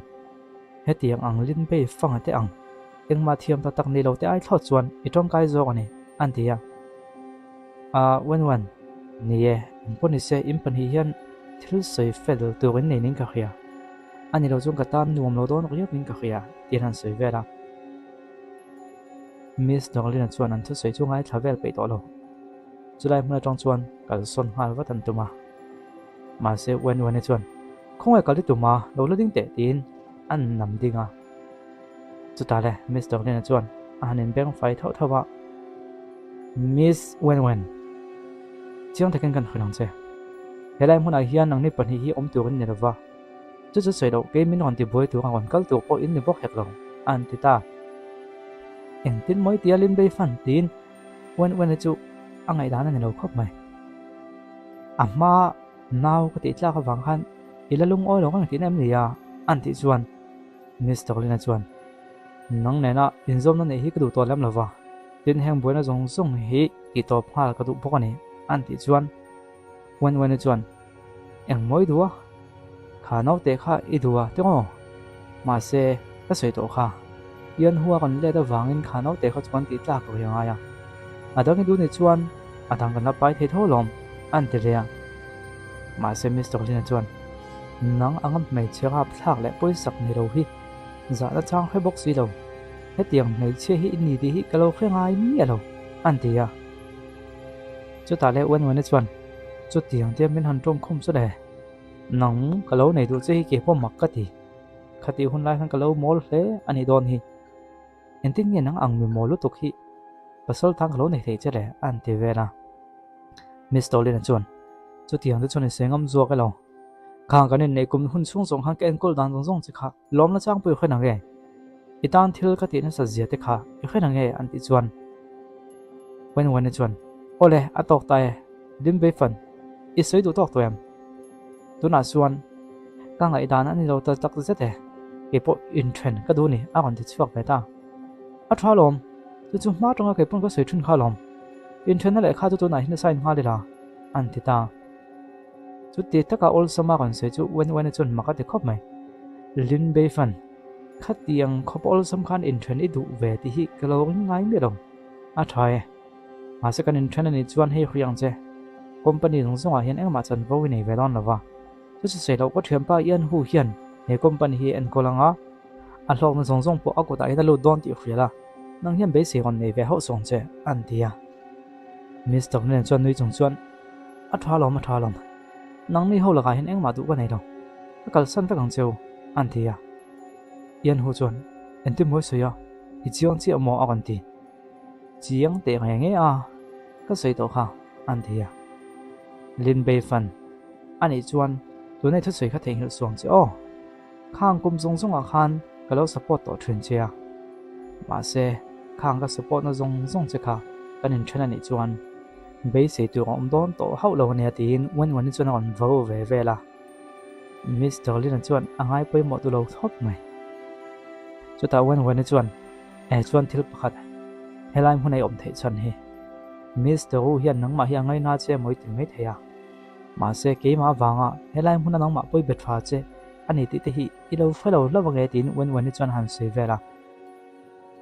Hetiang ang Lin Bei fanga te ang. Engmah thiam tak tak ni lo te ai thlawt chuan i tawngkai zawk a ni, an ti a. Aa, Wen Wen, ni e, eng pawh ni se, in pahnih hian Thil sawi fel turin nei ning ka hria. A ni lo chuan ka tan nuam lo dawn riau in ka hria, tiin an sawi vel a. Miss Darlene chuan an thusawi chu ngaithla vel peih tawh lo. Chulai hmun atang chuan kalsawn nghal vat an tum a. Mahse Wen Wen-i chuan, Khawngaih kal i tum a, lo la ding teh, tiin an nam ding a. Chutah le Miss Darlene chuan a han inbeng fai thauh thauh a, Miss Wen Wen, chiang takin kan hrilh ang che. Helai hmunah hian nangni pahnih hi awm tur in ni lova, chu chu sawi loh kei min rawn ti buai tur a rawn kal tur pawh in ni bawk hek lo, a han ti ta. Engtin mawi tia Lin Bei fan tiin Wen Wen-i chu a ngaihdan a ni lo khawp mai. A hma nau ka tih tlak avang khan i la lungawi lo reng tihna em ni a? a han tih chuan Miss Darlene chuan, Nang nena inzawmna neih hi ka duh tawh lem lova, tin heng buaina zawng zawng hi tih tawp nghal ka duh bawk a ni, a han tih chuan Wen Wen-i chuan, Eng maw i duh a? Kha naute kha i duh a tiraw? Mahse, ka sawi tawh kha. Ian hua kan let avangin kha naute kha chu kan tih tlak rih a ngai a. A dang i duh nih chuan a dang kan la pai thei tho lawm, a han ti leh a. Mahse, Mister Lin-a chuan, Nang anga hmeichhe rapthlak leh pawisak ni lo hi zahna chang hre bawk si lo. Hetiang hmeichhia hi i ni tih hi ka lo hre ngai miah lo, a han ti a. Chutah leh Wenwen-i chuan, Chutiang te min han tawng khum chu le, nang ka lo nei duh che hi kei pawh mak ka ti. Khatih hun lai khan ka lo mawl hle a nih dawn hi. Engtin nge nang ang mi mawl lutuk hi pasal tan ka lo nei thei che le, a han ti vel a. Miss Tolin-a chuan, Chutiang te chuan i sawi ngam zuak elo. Khang kan inneih kum hun chhung zawng khan ka enkawl dan zawng zawng che kha lawmna chang pawh i hre nang e. I tan thil ka tih nasa zia te kha i hre nang e an tih chuan Wen Wen-i chuan, Awle, a tawk ta e, Lim Bei Fan, i sawi duh tawk tawh em? Tunah chuan ka ngaihdan a ni lo ta tak zet e, kei pawh inthen ka duh ni a rawn ti chhuak ve ta. A tha lawm, chu chu hma tanga kei pawn ka sawi thin kha lawm. Inthenna lehkha chu tunah hian a sign nghal ila, an ti ta. Chuti taka awlsama rawn sawi chu Wen Wen-a chuan mak a ti khawp mai. Lin Bei Fan, khatiang khawp awlsam khan inthen i duh ve tih hi ka lo ring ngai miah lo. A tha e. Mahse kan inthen a nih chuan hei hrui ang che. Company zawng zawngah hian engmah chanvo i nei ve dawn lo va. Chu chu sawi loh ka thianpa Ian Hu hian he company hi a enkawl ang a, a hlawkna zawng zawng pawh a kutah hian a lut dawn tih hria la, nang hian beisei rawn nei ve hauh sawng che, an ti a. Mister nen chuan nui chung chuan, A tha lawm, a tha lawm. Nangni ho lakah hian engmah duh ka nei lo. Ka kalsan vek ang cheu, an ti a. Ian Hu chuan, Engtin mawi sawi a, i chiang chiah maw? a rawn ti. Chiang teh nge nge a, ka sawi tawh kha, an ti a. Lin Bei Fan, Anih chuan tunei thusawi kha theihnghilh suang che aw. Khang kum zawng zawngah khan ka lo support tawh thin che a, mahse khang ka support na zawng zawng che kha kan inthen a nih chuan beisei tur a awm dawn tawh hauh lo ania tiin Wen Wen-i chuan a rawn vo ve vel a. Mister Lin-a chuan a ngai pawimawh duh lo thawp mai. Chutah Wen Wen-i chuan, Eh chuan thil pakhat, helai hmun a i awm theih chhan hi Mister Wu hian nangmah hi a ngaina che emaw i ti mai thei a. Mahse, keimah avanga helai hmuna nangmah pawi be tha che a ni tih te hi i lo hre lo hlauh ange tiin Wen Wen-i chuan a han sawi vel a.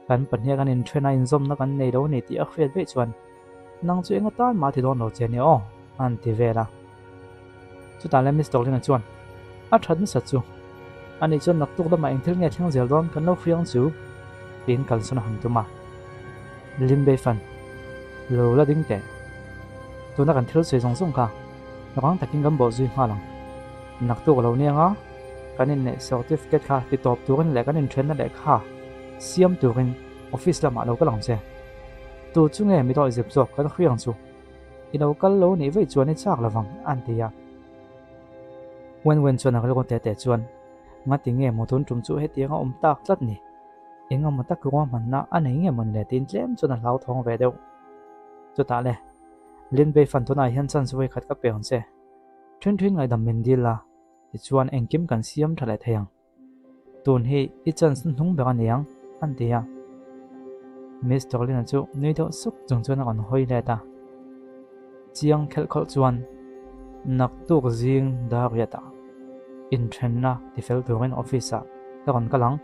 Kan pahniha kan inthen a, inzawmna kan nei lo a ni tih a hriat veih chuan nang chu eng atan mah ti dawn lo che nia aw a han ti vel a. Chutah le Miss Dorlin-a chuan a that nasa chu a nih chuan naktuk lamah eng thil nge thleng zel dawn kan lo hria ang chu tiin kalsawn a han tum a. Lim Bei Fan, lo la ding teh. Tuna kan thil sawi zawng zawng kha rang takin kan bawh zui nghal ang. Naktuk a lo nia nga, kan inneih certificate kha ti tawp turin leh kan inthenna lehkha siam turin office lamah lo kal ang che. Tu chu nge mi dawih zep zawk kan hria ang chu. I lo kal lo nih vaih chuan i chak lovang, an ti a. Wen Wen chuan a rilru teh teh chuan, Ngati nge maw tun tum chu hetiang a awm tak tlat ni? Eng emaw tak ruahmanna a nei nge mawni le tiin tlem chuan a hlauthawng ve deuh. Chutah le, Lin Bei fan tunah hian chance vawi khat ka pe ang che. Thin thin ngaihdam min dil la, tichuan engkim kan siam tha leh thei ang. Tun hi i chance hnuhnung ber a ni ang, an ti a. Mister Lin-a chu nui deuh suk chung chuan a rawn hawi let a. Chiang khelh khawlh chuan naktuk zing dar riatah inthenna tifel turin office-ah ka rawn kal ang.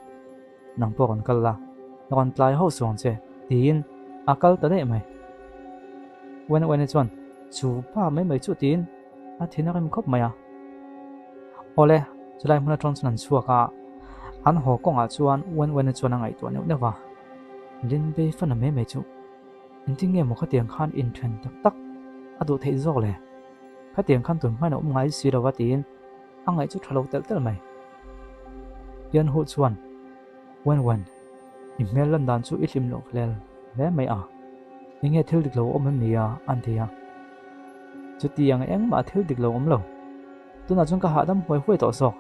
Nang pawh rawn kal la, rawn tlai hauh suang che, tiin a kal ta daih mai. Wen Wen-i chuan, Chu pa mai mai chu, tiin a thin a rem khawp mai a. Awle, chulai hmun atang chuan an chhuak a, an haw kawngah chuan Wen Wen-a chuan a ngaihtuah neuh neuh va. Lin Bei fana mai mai chu engtin nge maw khatiang khan inthen tak tak a duh theih zawk le? Khatiang khan tun hmain a awm ngai si lo va tiin a ngaih chu tha lo telh telh mai. Yan Hu chuan, Wen Wen, i hmel lan dan chu i hlim loh hlel hle mai a, enge thil dik lo awm em ni a? an ti a. Chutiang engmah thil dik lo awm lo. Tunah chuan ka hahdam huai huai tawh zawk.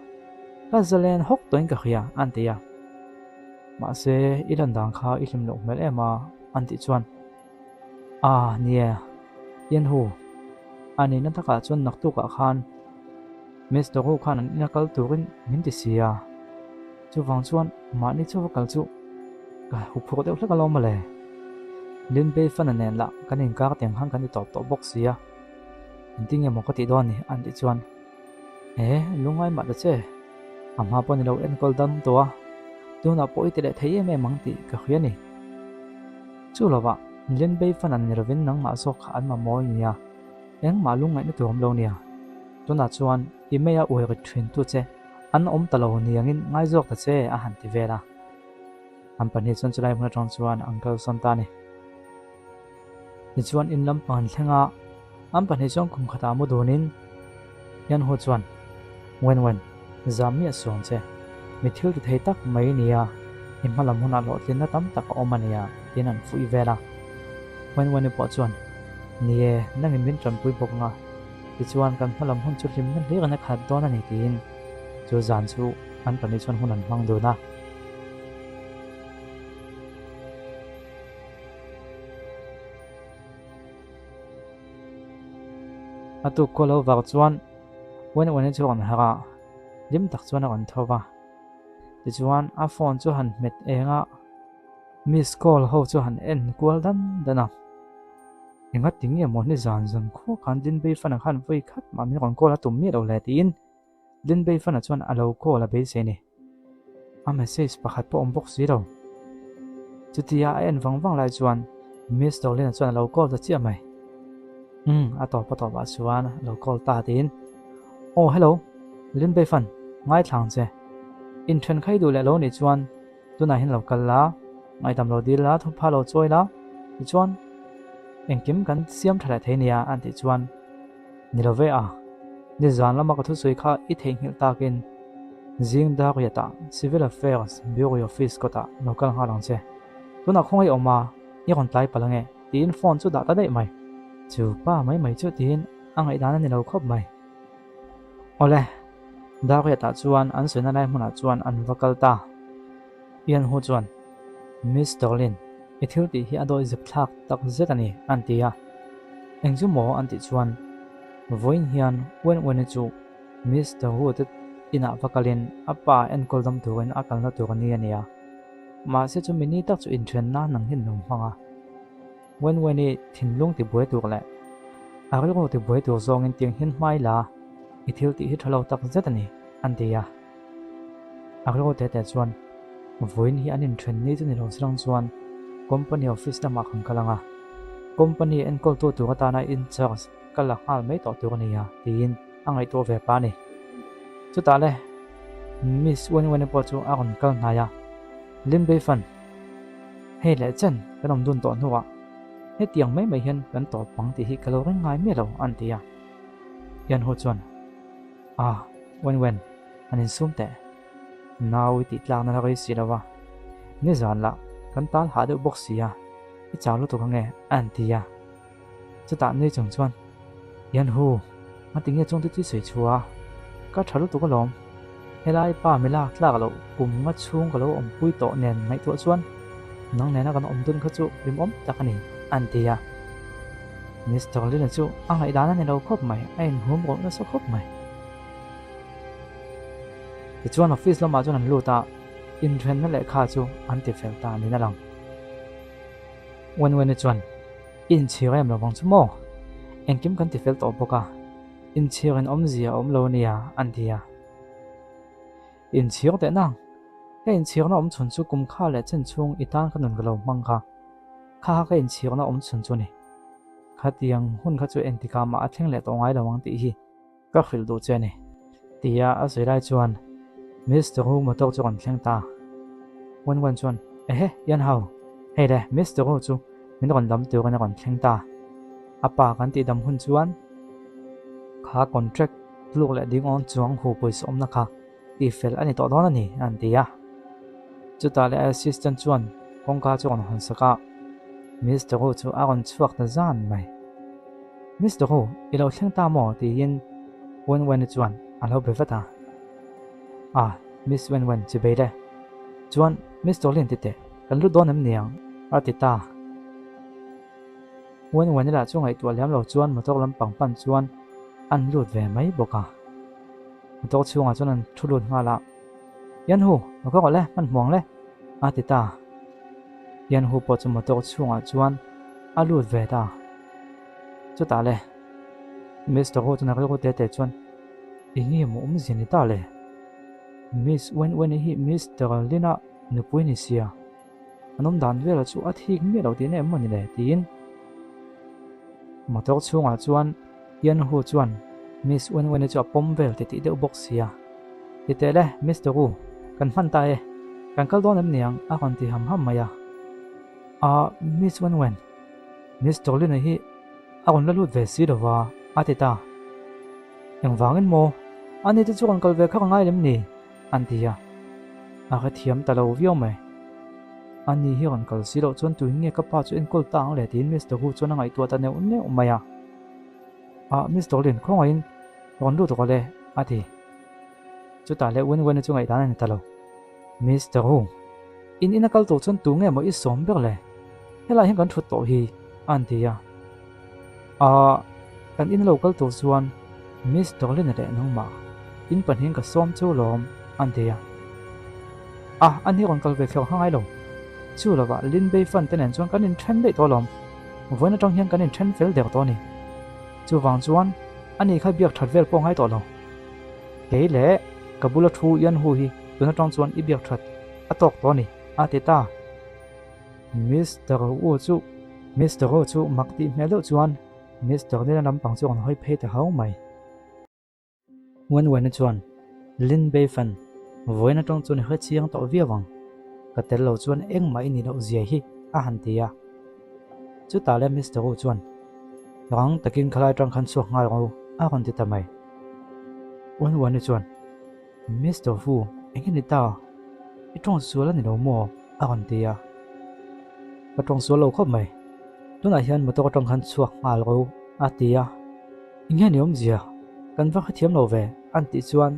Ka zalen hawk tawhin ka hria, an ti a. Mahse, i lan dan kha i hlim loh hmel em a, an tih chuan, A, nia, Yanhu, a nihna takah chuan naktukah khan Miss Doru khan an ina kal turin min ti si a. Chuvang chuan mahni chauha kal chu ka huphurh deuh hlek alawm mawle. Lin Bei Fana nen lah kan inkar tiang khan kan ti tawp tawh bawk si a. Engtin nge maw ka tih dawn ni? an tih chuan, E, lungngai mah ta che, a hma pawh ni lo enkawl dam tawh a, tunah pawh i ti leh thei em em ang tih ka hria ni. Chu lovah, Lin Bei Fan an ni lovin nangmah zawk kha an mamawh i nia, engmah lungngaihna tur awm lo nia. Tunah chuan i meia uai rit thin tu che an awm ta lo niangin ngai zawk ta che a han ti vel a. An pahnih chuan chulai hmun atang chuan an kalsawn ta a ni. Tichuan in lampang an thleng a, an pahnih chuan kum khatah mu dunin Yan Hu chuan, Wen Wen, zam miah suang che, mi thil ti thei tak mai i nia, i hma lam hunah hlawhtlinna tam tak a awm a nia, tiin an fuih vel a. Wen Wen-i pawh chuan, Ni e, nangin min tanpui bawk anga, tichuan kan hma lam hun chu hlimna hlir in a khat dawn a ni, tiin chu zan chu an pahnih chuan hun an hmang dun a. A tuk khaw lo vak chuan Wen Wen-i chu a rawn harh a, hlim tak chuan a rawn tho va. Tichuan a phone chu han hmet eng a, miss call ho chu han en kual dan dan a. Engati nge maw nizan zan khua khan Dinbei fana khan vawi khat mah min rawn call a tum miah lo le tiin Dinbei fana chuan a lo call a beisei a ni. A message pakhat pawh awm bawk si lo. Chutia a en vang vang lai chuan Miss Dolina chuan a lo call ta chiah mai. Umm, a tawp a tawpah chuan a lo call ta tiin, Aw hello, Linbei fan, ngaithla ang che. Inthen khai duh leh lo nih chuan Tunah hian lo kal la, ngaihdam lo dil la, thupha lo chawi la, tichuan engkim kan siam tha leh thei nia an tih chuan ni lo ve a, nizan lama ka thusawi kha i theihnghilh takin zing dar riatah Civil Affairs Bureau Office kawtah lo kal nghal ang che. Tunah khawngaih awm a, i rawn tlai palh ange tiin phone chu dah ta daih mai. Chu pa mai mai chu tiin a ngaihdan a ni lo khawp mai. Awle, Dariatah chuan an sawina lai hmunah chuan an va kal ta. Ian Hu chuan, Miss Darlene, i thil tih hi a dawi zep thlak tak zet a ni, an ti a. Eng chu maw an tih chuan, Vawiin hian Wen Wen-i chu Miss Dahu te inah va kalin a pa enkawl dam turin a kalna tur a ni a nia. Mahse chu mi ni tak chu inthenna nang hian lo hmang a. Wen Wen-i thinlung tibuai tur leh a rilru tibuai tur zawngin tiang hian hmai la, i thil tih hi tha lo tak zet a ni, an ti a. A rilru teh teh chuan, Vawiin hi an inthen ni chu ni lo silang chuan company office lamah kan kal ang a, company enkawltu tur atana in charge ka la nghal mai tawh tur a ni a, tiin a ngaihtuah ve pah a ni. Chutah le, Miss Wen Wen-i pawh chu a rawn kal hnai a, Lim Beifan, Hei leh chen kan awm dun tawh hnuah hetiang mai mai hian kan tawp ang tih hi ka lo ring ngai miah lo, an ti a. Yan Hu chuan, Ah, Wen Wen, an insum teh. Nau i tih tlakna la rei si lo a, nizan lah kan tal hah deuh bawk si a, i chau lutuk ange, an ti a. Chutah nui chung chuan, Yan Hu, ngati nge chungte chu i sawi chhuah a? Ka tha lutuk alawm. Helai pa mi lak tlak loh kum nga chhung ka lo awmpui tawh nen ngaihtuah chuan nang nena kan awm dun kha chu hlimawm tak a ni, an ti a. Mister Lina chu a ngaihdan a ni lo khawp mai, a inhum rawh nasa khawp mai. Tichuan office lamah chuan an lut a, inthenna lehkha chu an ti fel ta niin a lang. Wenwen-i chuan, I inchhir em lovang chu maw? Engkim kan ti fel tawh bawk a, inchhir in awmzia a awm lo nia, an ti a. Inchhir teh nang, ka inchhirna awm chhun chu kum kha leh chen chhung i tan ka nun ka lo hmang kha, kha kha ka inchhirna awm chhun chu a ni. Khatiang hun kha chu engtikah mah a thleng leh tawh ngai lo ang tih hi ka hrilh duh che a ni. Tia a sawi lai chuan Mister Wu motor chu rawn thleng ta. Wen Wen chuan, Ehe, Yan Hao, hei le, Mister Wu chu min rawn lam turin a rawn thleng ta. A pa kan tih dam hun chuan kha contract tluk leh ding awn chuang hu pawisa awmna kha tih fel a ni tawh dawn a ni, an ti a. Chutah leh assistant chuan kawngka chu a rawn hawn sak a, Mister Wu chu a rawn chhuak ta zan mai. Mister Wu, i lo thleng ta maw? tiin Wen Wen-i chuan a lo be vat a. Ah, Miss Wen Wen, chi bei le. Chuan, Mister Lin ti teh, kan lut dawn em niang? a ti ta. Wen Wen-i lah chu ngaihtuah liam lo chuan motor lampang pan chuan an lut ve mai bawk a. Motor chhungah chuan an thu lut nghal a. Yan Hu, lo ka rawh le, hmanhmuang le, a ti ta. Yan Hu pawh chu motor chhungah chuan a lut ve ta. Chutah le, Mister Hu chuan a rilru te te chuan, Eng nge maw awmzia ni ta le? Miss Wen Wen-i hi Mister Lin-a nupui ni sia, an awm dan velah chu a thik miah lo tihna em maw ni le? tiin motor chhungah chuan Yan Hu chuan Miss Wen Wen-i chu a pawm vel titih deuh bawk sia. Ti teh le, Mister Wu, kan hman ta e, kan kal dawn em niang? a rawn ti ham ham mai a. Ah, Miss Wen Wen, Miss Dolina hi a rawn la lut ve si lo va, a ti ta. Engvangin maw? Ani te chu rawn kal ve kha ka ngai lem ni? an ti a. A hrethiam ta lo viau mai. Ani hi rawn kal si loh chuan tuin nge ka pa chu enkawl ta ang le tiin Mister Hu chuan a ngaihtuah ta neuh neuh mai a. Ah, Miss Dolin, khawngaihin rawn lut rawh le, a ti. Chutah leh Wen Wen-a chu ngaihdan a ni ta lo. Mister Hu, in ina kal tur chuan tu nge maw i sawm ber le? Helaiah hian kan thut tawh hi, a han ti a. Ah, kan ina lo kal tur chuan Miss Dolin-a leh nangmah in pahnihin ka sawm chu lawm, a han ti a. Ah, ani rawn kal ve kher ngai lo. Chu lovah Lin Bei Fan te nen chuan kan inthen daih tawh lawm. Vawiin atang hian kan inthen fel der tawh a ni. Chuvang chuan ani kha biak that vel pawh ngai tawh lo. Kei leh ka bula thu Yan Hu hi tun atang chuan i biak that a tawk tawh a ni, a ti ta. Mister Wu chu Mister Wu chu mak tih hmel deuh chuan Mister Lin-a lampang chu a rawn hawi phei ta hau mai. Wen Wen-a chuan, Lin Beifan, vawiin atang chuan i hre chiang tawh viau ang. Ka tel lo chuan engmah i nih loh zia hi, a han ti a. Chutah le Mister Wu chuan, Rang takin khalai atang khan chhuak nghal rawh u, a rawn ti ta mai. Wen Wen-a chuan, Mister Wu, eng nge ni ta? I tawng sual a ni lo maw? a rawn ti a. Ka tawng sual lo khawp mai. Tunah hian motor atang khan chhuak nghal rawh u, a ti a. Eng nge ni awmzia? Kan va hrethiam lo ve, an tih chuan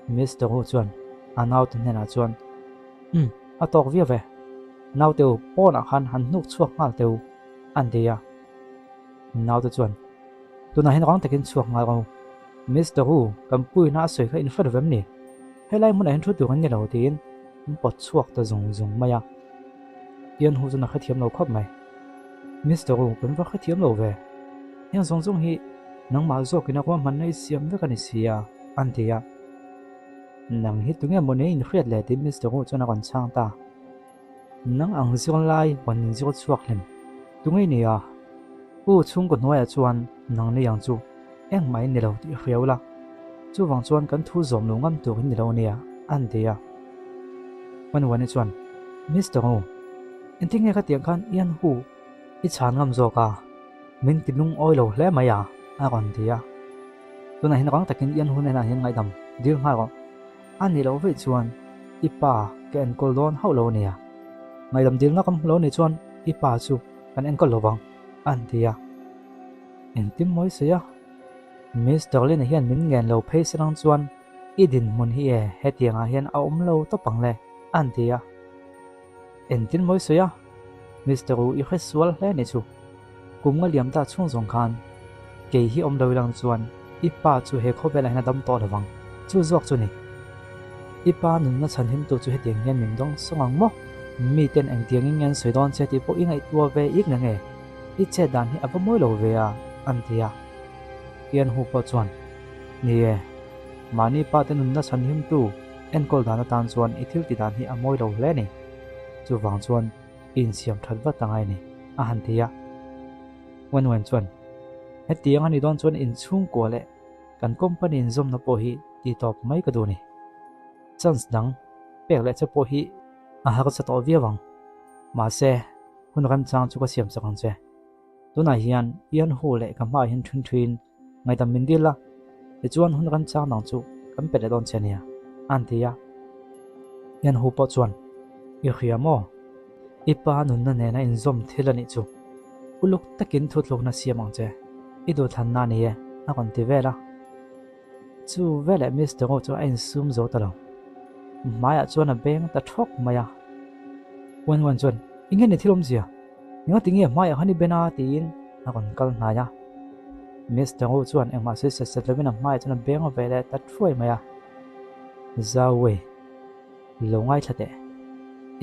Mister Wu chuan a naute hnenah chuan, Umm, a tawk viau ve. Naute u, pawnah khan han hnuk chhuak nghal teh u, an ti a. Naute chuan, Tunah hian rang takin chhuak nghal rawh u. Mister Wu, kan puina a sawi kha in hre lo vem ni? Helai hmunah hian thu tur an ni lo, tiin an pawt chhuak ta zung zung mai a. Tian hu chuan a hrethiam lo khawp mai. Mister Wu, kan va hrethiam lo ve. Heng zawng zawng hi nangmah zawkin a ruahmanna i siam vek a ni si a, an ti a. Nang hi tunge maw nei inhriat le tiin Mister Wu chuan a rawn chhang ta. Nang ang zirlai rawn inzir chhuak hlim tunge i ni a? U chhungkaw hnuaiah chuan nang ni ang chu engmah in ni lo tih hriau la, chuvang chuan kan thu zawm lo ngam tur in ni lo ania, an ti a. Wanwani chuan, Mister U, engtin nge khatiang khan Ian Hu i chhan ngam zawk a, min ti lungawi lo hle mai a, a rawn ti a. Tunah hian rang takin Ian Hu hnenah hian ngaihdam dil nghal rawh. A nih loh veih chuan i pa ka enkawl dawn hauh lo ania. Ngaihdam dilna ka hmu lo nih chuan i pa chu kan enkawl lo vang, an ti a. Engtin mawi sawi a? Mister Lin-a hian min ngen lo phei se lang chuan i dinhmun hi e hetiangah hian a awm lo tawp ang le, an ti a. Engtin mawi sawi a? Mister U i hre sual hle ni chu. Kum nga liam ta chhung zawng khan kei hi awm lo ilang chuan i pa chu he khawvelah hian a dam tawh lovang, chu zawk chu ni. I pa nunna chhan himtu chu hetiang hian min dawng sawng ang maw? Miten engtiangin nge an sawi dawn che tih pawh i ngaihtuah ve ik na nge? I chet dan hi a va mawi lo ve a, an ti a. Ian Hu pawh chuan, Ni e, mahni pa te nunna chhan himtu enkawl dan atan chuan i thil ti dan hi a mawi lo hle ni. Chuvang chuan i insiam that vat angai ni, a han ti a. Wen Wen chuan, Hetiang a ni dawn chuan inchhungkua leh kan company inzawmna pawh hi. Tih tawp mai ka duh ni. Chance dang pek leh che pawh hi a harsa tawh viau ang. Mahse, hun remchang chu ka siam chak ang che. Tunah hian Ian Hu leh ka hmaah hian ṭhin ṭhin ngaihdam min dil a, tichuan hun remchang dang chu kan pe leh dawn che nia, a han ti a. Ian Hu pawh chuan, I hria maw? I pa nunna nena inzawm thil a nih chu. Uluk takin thuthlukna siam ang che. I duhthlanna a ni e, a rawn ti vel a. Chu veleh Mister Ngo chu a insum zo ta lo. Hmaiah chuan a beng ta thawk mai a. Wen Wen chuan, Eng nge ni thil awmzia? Engah ti nge hmaiah khan i ben a? tiin a rawn kal hnai a. Mister Ngo chuan engmah sawi set set lovin a hmaiah chuan a beng ve leh ta thuai mai a. Zau Wei, lo ngaithla teh.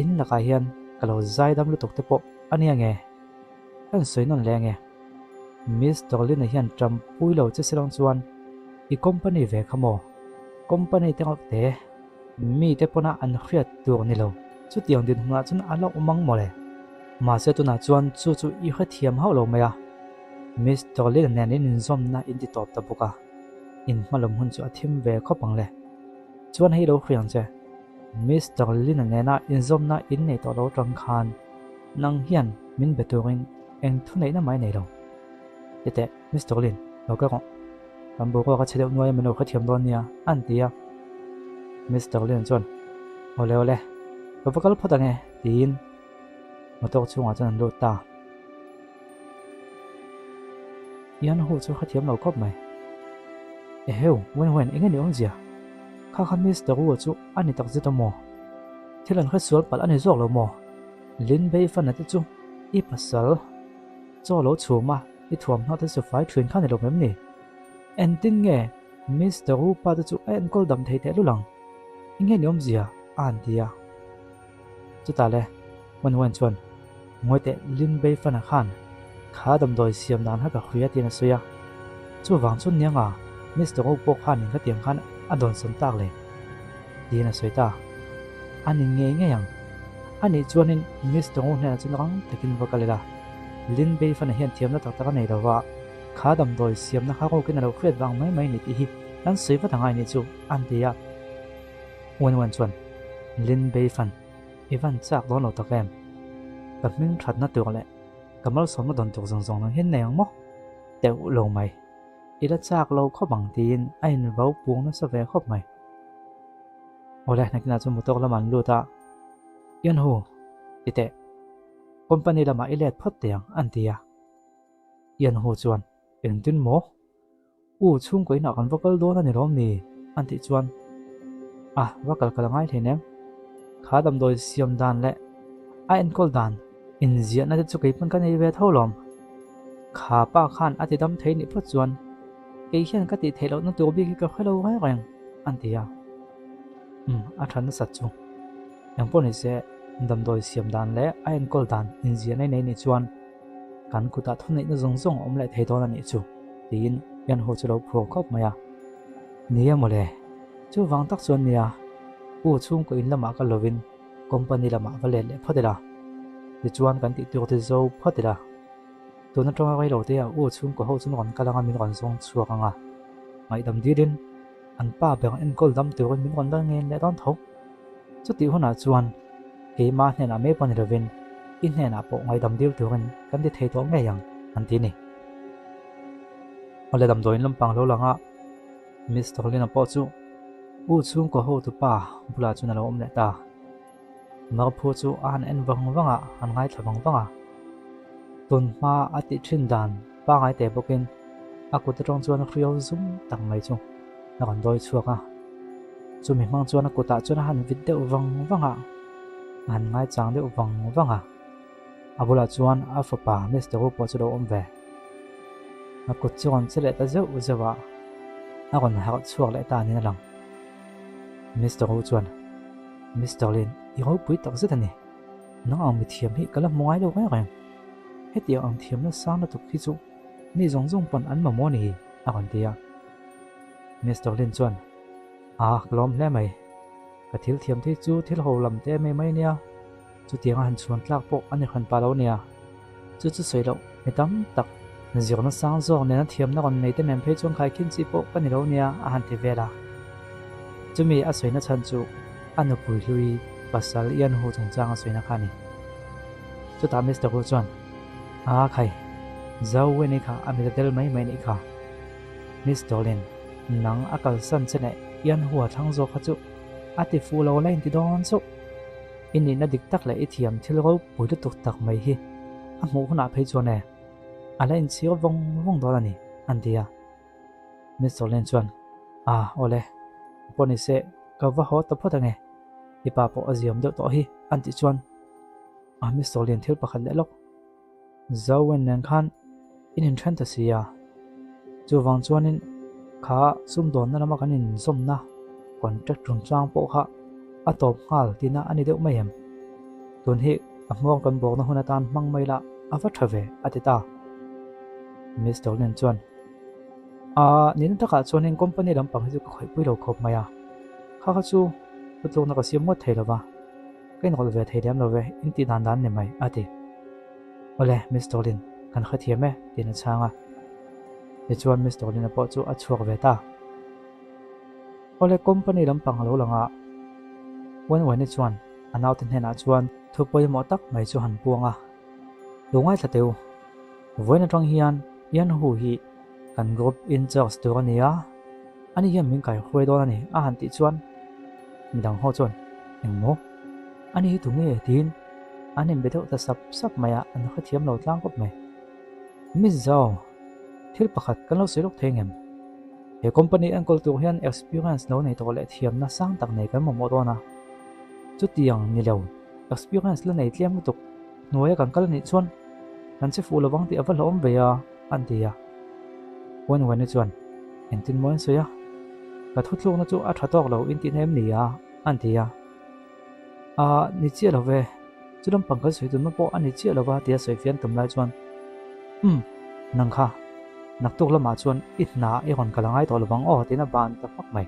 In lakah hian ka lo zaidam lutuk te pawh a nia nge? Ka insawi nawn leh ange. Miss Dolina hian ṭampui lo che silang chuan i company ve kha maw? Company te ngawt te, mi te pawna an hriat tur ni lo. Chutiang dinhmunah chuan a la awm ang mawle. Mahse tunah chuan chu chu i hrethiam hauh lo mai a. Miss Dolina nen in inzawmna in ti tawp ta bawk a, in hmalawm hun chu a thim ve khawp ang le. Chuan hei lo hriang che. Miss Dolina nena inzawmna in nei tawh lo aṭang khan Nang hian min be turin eng thu neihna mai nei lo. Titeh, Mister Lin, lo kal rawh. Kan boruak a chhe deuh nuai a min lo hrethiam dawn nia, a han ti a. Mister Lin chuan, Awle awle, ka va kal phawt ang e, tiin motor chhungah chuan an lut ta. Ian Hu chu hrethiam lo khawp mai. Eheu, Wen Wen, eng nge ni awmzia? Kha kha Mister Wu chu a ni takzet a maw? Thil an hresual palh a ni zawk lo maw? Lin Bei fana te chu i pasal chaw lo chhum a, i thuamhnaw te chu fai thin kha ni lo em ni? Engtin nge Mister Wu pa te chu a enkawl dam thei tehlul ang? Eng nge ni awmzia? a han ti a. Chutah le Wen Wen chuan, Ngawi teh, Lin Bei fana khan kha damdawi siam dan kha ka hria tiin a sawi a. Chuvang chuan nianga Mister Wu pawh khanin khatiang khan a dawnsawn tak le. Tiin a sawi ta. A ni ngei ngei ang. A nih chuanin Mister Wu hnenah chuan rang takin va kal ila. Lin Bei fana hian thiamna tak tak a nei lo va, kha damdawi siamna kha rawkin a lo hriat vang mai mai ni tih hi kan sawi vat angai nih chu, a ti a. Wen Wen chuan, Lin Bei fan, i van chak dawn lo tak em? Ka hming thatna tur leh ka malsawmna dawn tur zawng zawng nang hian nei ang maw? Teuh lo mai. I la chak lo khawp ang tiin a invo pung nasa ve khawp mai. Awle, nakinah chuan motor lamah an lut a, Ian hu, ti teh, company lamah i let phawt teh ang, an ti a. Ian hu chuan, Engtin maw? U, chhungkaw inah kan va kal dawn a ni lawm ni? an tih chuan, A, va kal kal a ngai hlein em? Kha damdawi siam dan leh a enkawl dan inziahna te chu kei pawn ka nei ve tho lawm. Kha pa khan a ti dam thei nih phawt chuan kei hian ka tih theih lohna tur bik hi ka hre lo reng reng, an ti a. Umm, a tha nasat chu. Engpawh ni se, damdawi siam dan leh a enkawl dan inziahna i nei nih chuan kan kutah thuneihna zawng zawng a awm leh thei dawn a nih chu, tiin Yanho chu lo phur khawp mai a. Ni e mawle, chuvang tak chuan nia, u chhungkaw in lamah ka lovin company lamah va let leh phawt ila, tichuan kan tih tur te zo phawt ila. Tun atanga rei lo te ah u chhungkaw ho chu rawn kal anga min rawn zawng chhuak anga, ngaihdam dilin an pa ber enkawl dam turin min rawn lal ngen leh dawn tho. Chutih hunah chuan keimah hnenah mai pawh ni lovin i hnenah pawh ngaihdam dil turin kan ti thei tawh ngei ang an ti ni. Awle damdawiin lampang lo lang a, Mister Lina pawh chu u chhungkaw hotupa bulah chuan a lo awm leh ta. Marphu chu a han en vang vang a, han ngaithla vang vang a. Tun hma a tih thin dan pangai teh bawkin a kut atang chuan hriau zum tak mai chu a rawn dawi chhuak a. Chumi hmang chuan a kutah chuan a han vit deuh vang vang a, a han ngaichang deuh vang vang a. A bulah chuan a fapa Mister Wu pawh chu lo awm ve. A kut chu rawn che leh ta zeuh zeuh a, a rawn harh chhuak leh ta niin a lang. Mister Wu chuan, Mister Lin, i ropui tak zet a ni. Nang ang mithiam hi ka la hmu ngai lo reng reng. Hetiang ang thiamna sang lutuk hi chu mi zawng zawng pawn an mamawh a ni, a rawn ti a. Mister Lin chuan, A, ka lawm hle mai. Ka thil thiam thei chu thil ho lam te mai mai nia. Chutianga han chhuan tlak pawh a ni hran pah lo nia. Chu chu sawi loh mi tam tak zirna sang zawk nena thiamna rawn nei te nen phei chuan khaikhin chi pawh ka ni lo nia a han ti vel a. Chumi a sawina chhan chu a nupui hlui pasal Ian Hu chungchang a sawina kha a ni. Chutah Mister Hu chuan, A khai, Zhao Wen-i kha a mit a tel mai mai nih kha. Miss Dolin, nang a kalsan che leh Ian Hu a thlang zawk kha chu a ti fuh lo la inti dawn chauh. I nihna dik tak leh i thiam thil ropui lutuk tak mai hi a hmuh hunah phei chuan e, a la inchhir vawng vawng dawn a ni, an ti a. Miss Dolin chuan, A, awle, pawh ni se, ka va haw ta phawt ange, i pa pawh a ziam deuh tawh hi, an tih chuan a Miss Dolin thil pakhat leh lawk. Zoen nen khan in inthen ta si a, chuvang chuanin kha sumdawnna lama kan inzawmna contract chungchang pawh kha a tawp nghal tihna a ni deuh mai em? Tun hi a hmuang kan bawkna hun atan hmang mai la a va tha ve a ti ta. Miss Dolin chuan, Aa, nihna takah chuanin company lampang hi chu ka khawihpui lo khawp mai a, kha kha chu thutlukna ka siam ngawt thei lo va. Ka inrawlh ve thei lem lo ve, in tih dan dan ni mai, a ti. Awle, Miss Dolin, kan hrethiam e, tiin a chhang a. Tichuan Miss Dolin-a pawh chu a chhuak ve ta. Awle, company lampang a lo lang a, Wen Wen-i chuan a naute hnenah chuan thu pawimawh tak mai chu han puang a. Lo ngaithla teh u, vawiin atang hian Ian Hu hi kan group in charge tur a ni a, ani hian min kaihruai dawn a ni a han tih chuan midang ho chuan engmaw ani hi tunge tiin an inbe deuh ta sap sap mai a, an hrethiam lo tlang khawp mai. Miss Zhao, thil pakhat kan lo sawi lawk thei ngem? He company enkawl tur hian experience lo nei tawh leh thiamna sang tak nei kan mamawh dawn a, chutiang ni lo experience la nei tlem lutuk hnuaia kan kal anih chuan kan che fuh lovang tih a va hlauhawm ve a, an ti a. Wen Wen-i chuan, Engtin maw in sawi a? Ka thuthlukna chu a tha tawk lo in tihna em ni a? an ti a. Aa, ni chiah lo ve, chu lampang kan sawi tunna pawh a ni chiah lo va tia sawi fian tum lai chuan, Umm, nang kha, naktuk lamah chuan i hna i rawn kal a ngai tawh lovang aw tiin a ban ta hmak mai.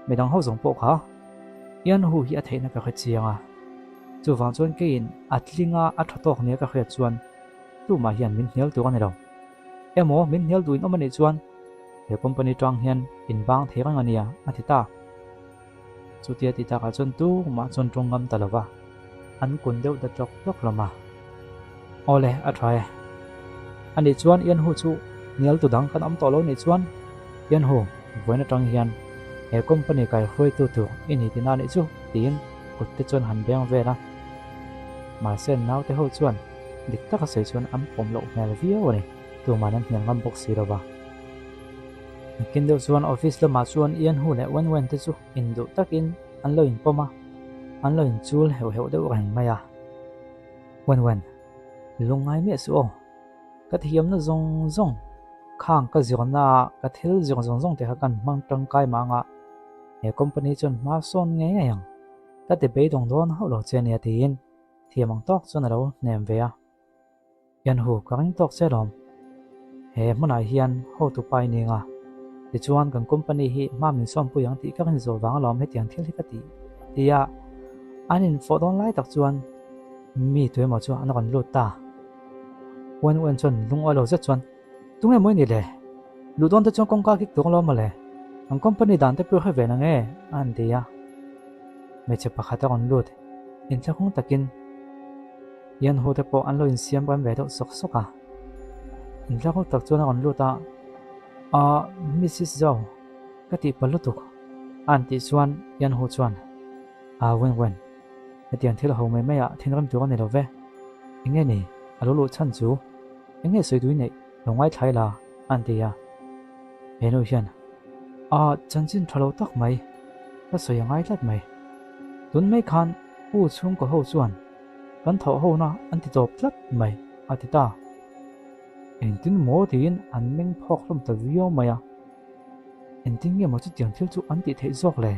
Midang ho zawng pawh kha Ian Hu hi a theihna ka hre chiang a, chuvang chuan keiin a tlinga a tha tawk nia ka hriat chuan tumah hian min hnial tur a ni lo. Emaw min hnial duhin awm a nih chuan he company tang hian in bang thei reng a nia a ti ta. Chutia ti takah chuan tumah chuan tawng ngam ta lo va, an kun deuh ta tlawk tlawk hlawm a. Awle, a tha e. A nih chuan Ian Hu chu hnial tu dang kan awm tawh lo nih chuan Ian Hu vawiin atang hian he company kaihruaitu tur i ni tina nih chu tiin kut te chuan han beng vel a. Mahse naute ho chuan dik taka sawi chuan an pawm loh hmel viau a ni, tuman an hnial ngam bawk si lo va. Nakin deuh chuan office lamah chuan Ian Hu leh Wen Wen te chu induh takin an lo inpawm a, an lo inchul heuh heuh deuh reng mai a. Wen Wen, lungngai miah suh aw, ka thiamna zawng zawng, khang ka zirna a ka thil zir zawng zawng te kha kan hmang tangkai mah anga he company chuan hma sawn ngei ngei ang, ka ti beidawng dawn hauh lo che ania tiin thiam ang tawk chuan a lo hnem ve a. Hian hu ka ring tawk che lawm. He hmunah hian hotu pa i ning a, tichuan kan company hi hma min sawmpui ang tih ka rin zawh vang alawm hetiang thil hi ka ti tia an infawh dawn lai tak chuan mi tuemaw chu an rawn lut ta. Wen Wen chuan lungawi lo zet chuan Tunge maw i nih le? Luh dawn te chuan kawngka kik tur alawm mawle, kan company dan te pawh hre ve nange a han ti a. Hmeichhe pakhat a rawn lut inthlahrung takin Ian ho te pawh an lo insiam rem ve deuh sawk sawk a. Inthlahrung tak chuan a rawn lut a, Aaa Missis Zhao, ka tihpalh lutuk a han tih chuan Ian ho chuan, Aa Wen Wen, hetiang thil ho mai maiah thinrim tur a ni lo ve. Enge ni a lo luh chhan chu? Enge sawi tui neih lo ngaithlai la a an ti a. He nu hian, Aa chanchin tha lo tak mai, ka sawi a ngai tlat mai. Tun mai khan U chhungkaw ho chuan kan thawh hona an ti tawp tlat mai a ti ta. Engtin maw tiin an meng phawk hlawm ta viau mai a. Engtin nge maw chutiang thil chu an tih theih zawk le?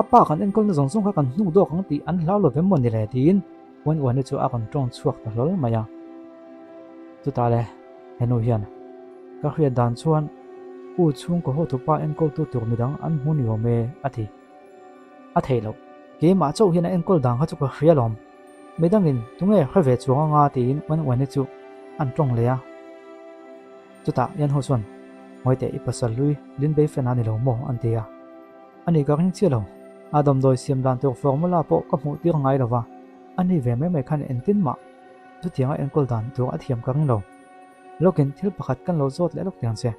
A pa kan enkawlna zawng zawng kha kan hnuk dawk ang tih an hlau lo vem maw ni le tiin Wen Uani chu a rawn tawng chhuak ta hlawl mai a. Chutah le, henu hian ka hriat dan chuan U chhungkaw hotupa enkawltu tur midang an hmu ni awm e a ti. A theih loh. Keimah chauh hian a enkawl dan kha chu ka hria lawm. Midangin tunge hre ve chuang anga tiin Wen Uani chu an tawng leh a. Chutah Yan Ho chuan, Ngawi teh i pasal hlui Lin Bei Fan a ni lo maw? an ti a. A ni ka ring chiah lo. A damdawi siam dan tur formula pawh ka hmuh tir ngai lo va, a ni ve mai mai khan engtin mah chutianga enkawl dan tur a thiam ka ring lo. Lawkin thil pakhat kan lo zawt leh lawk tiang che.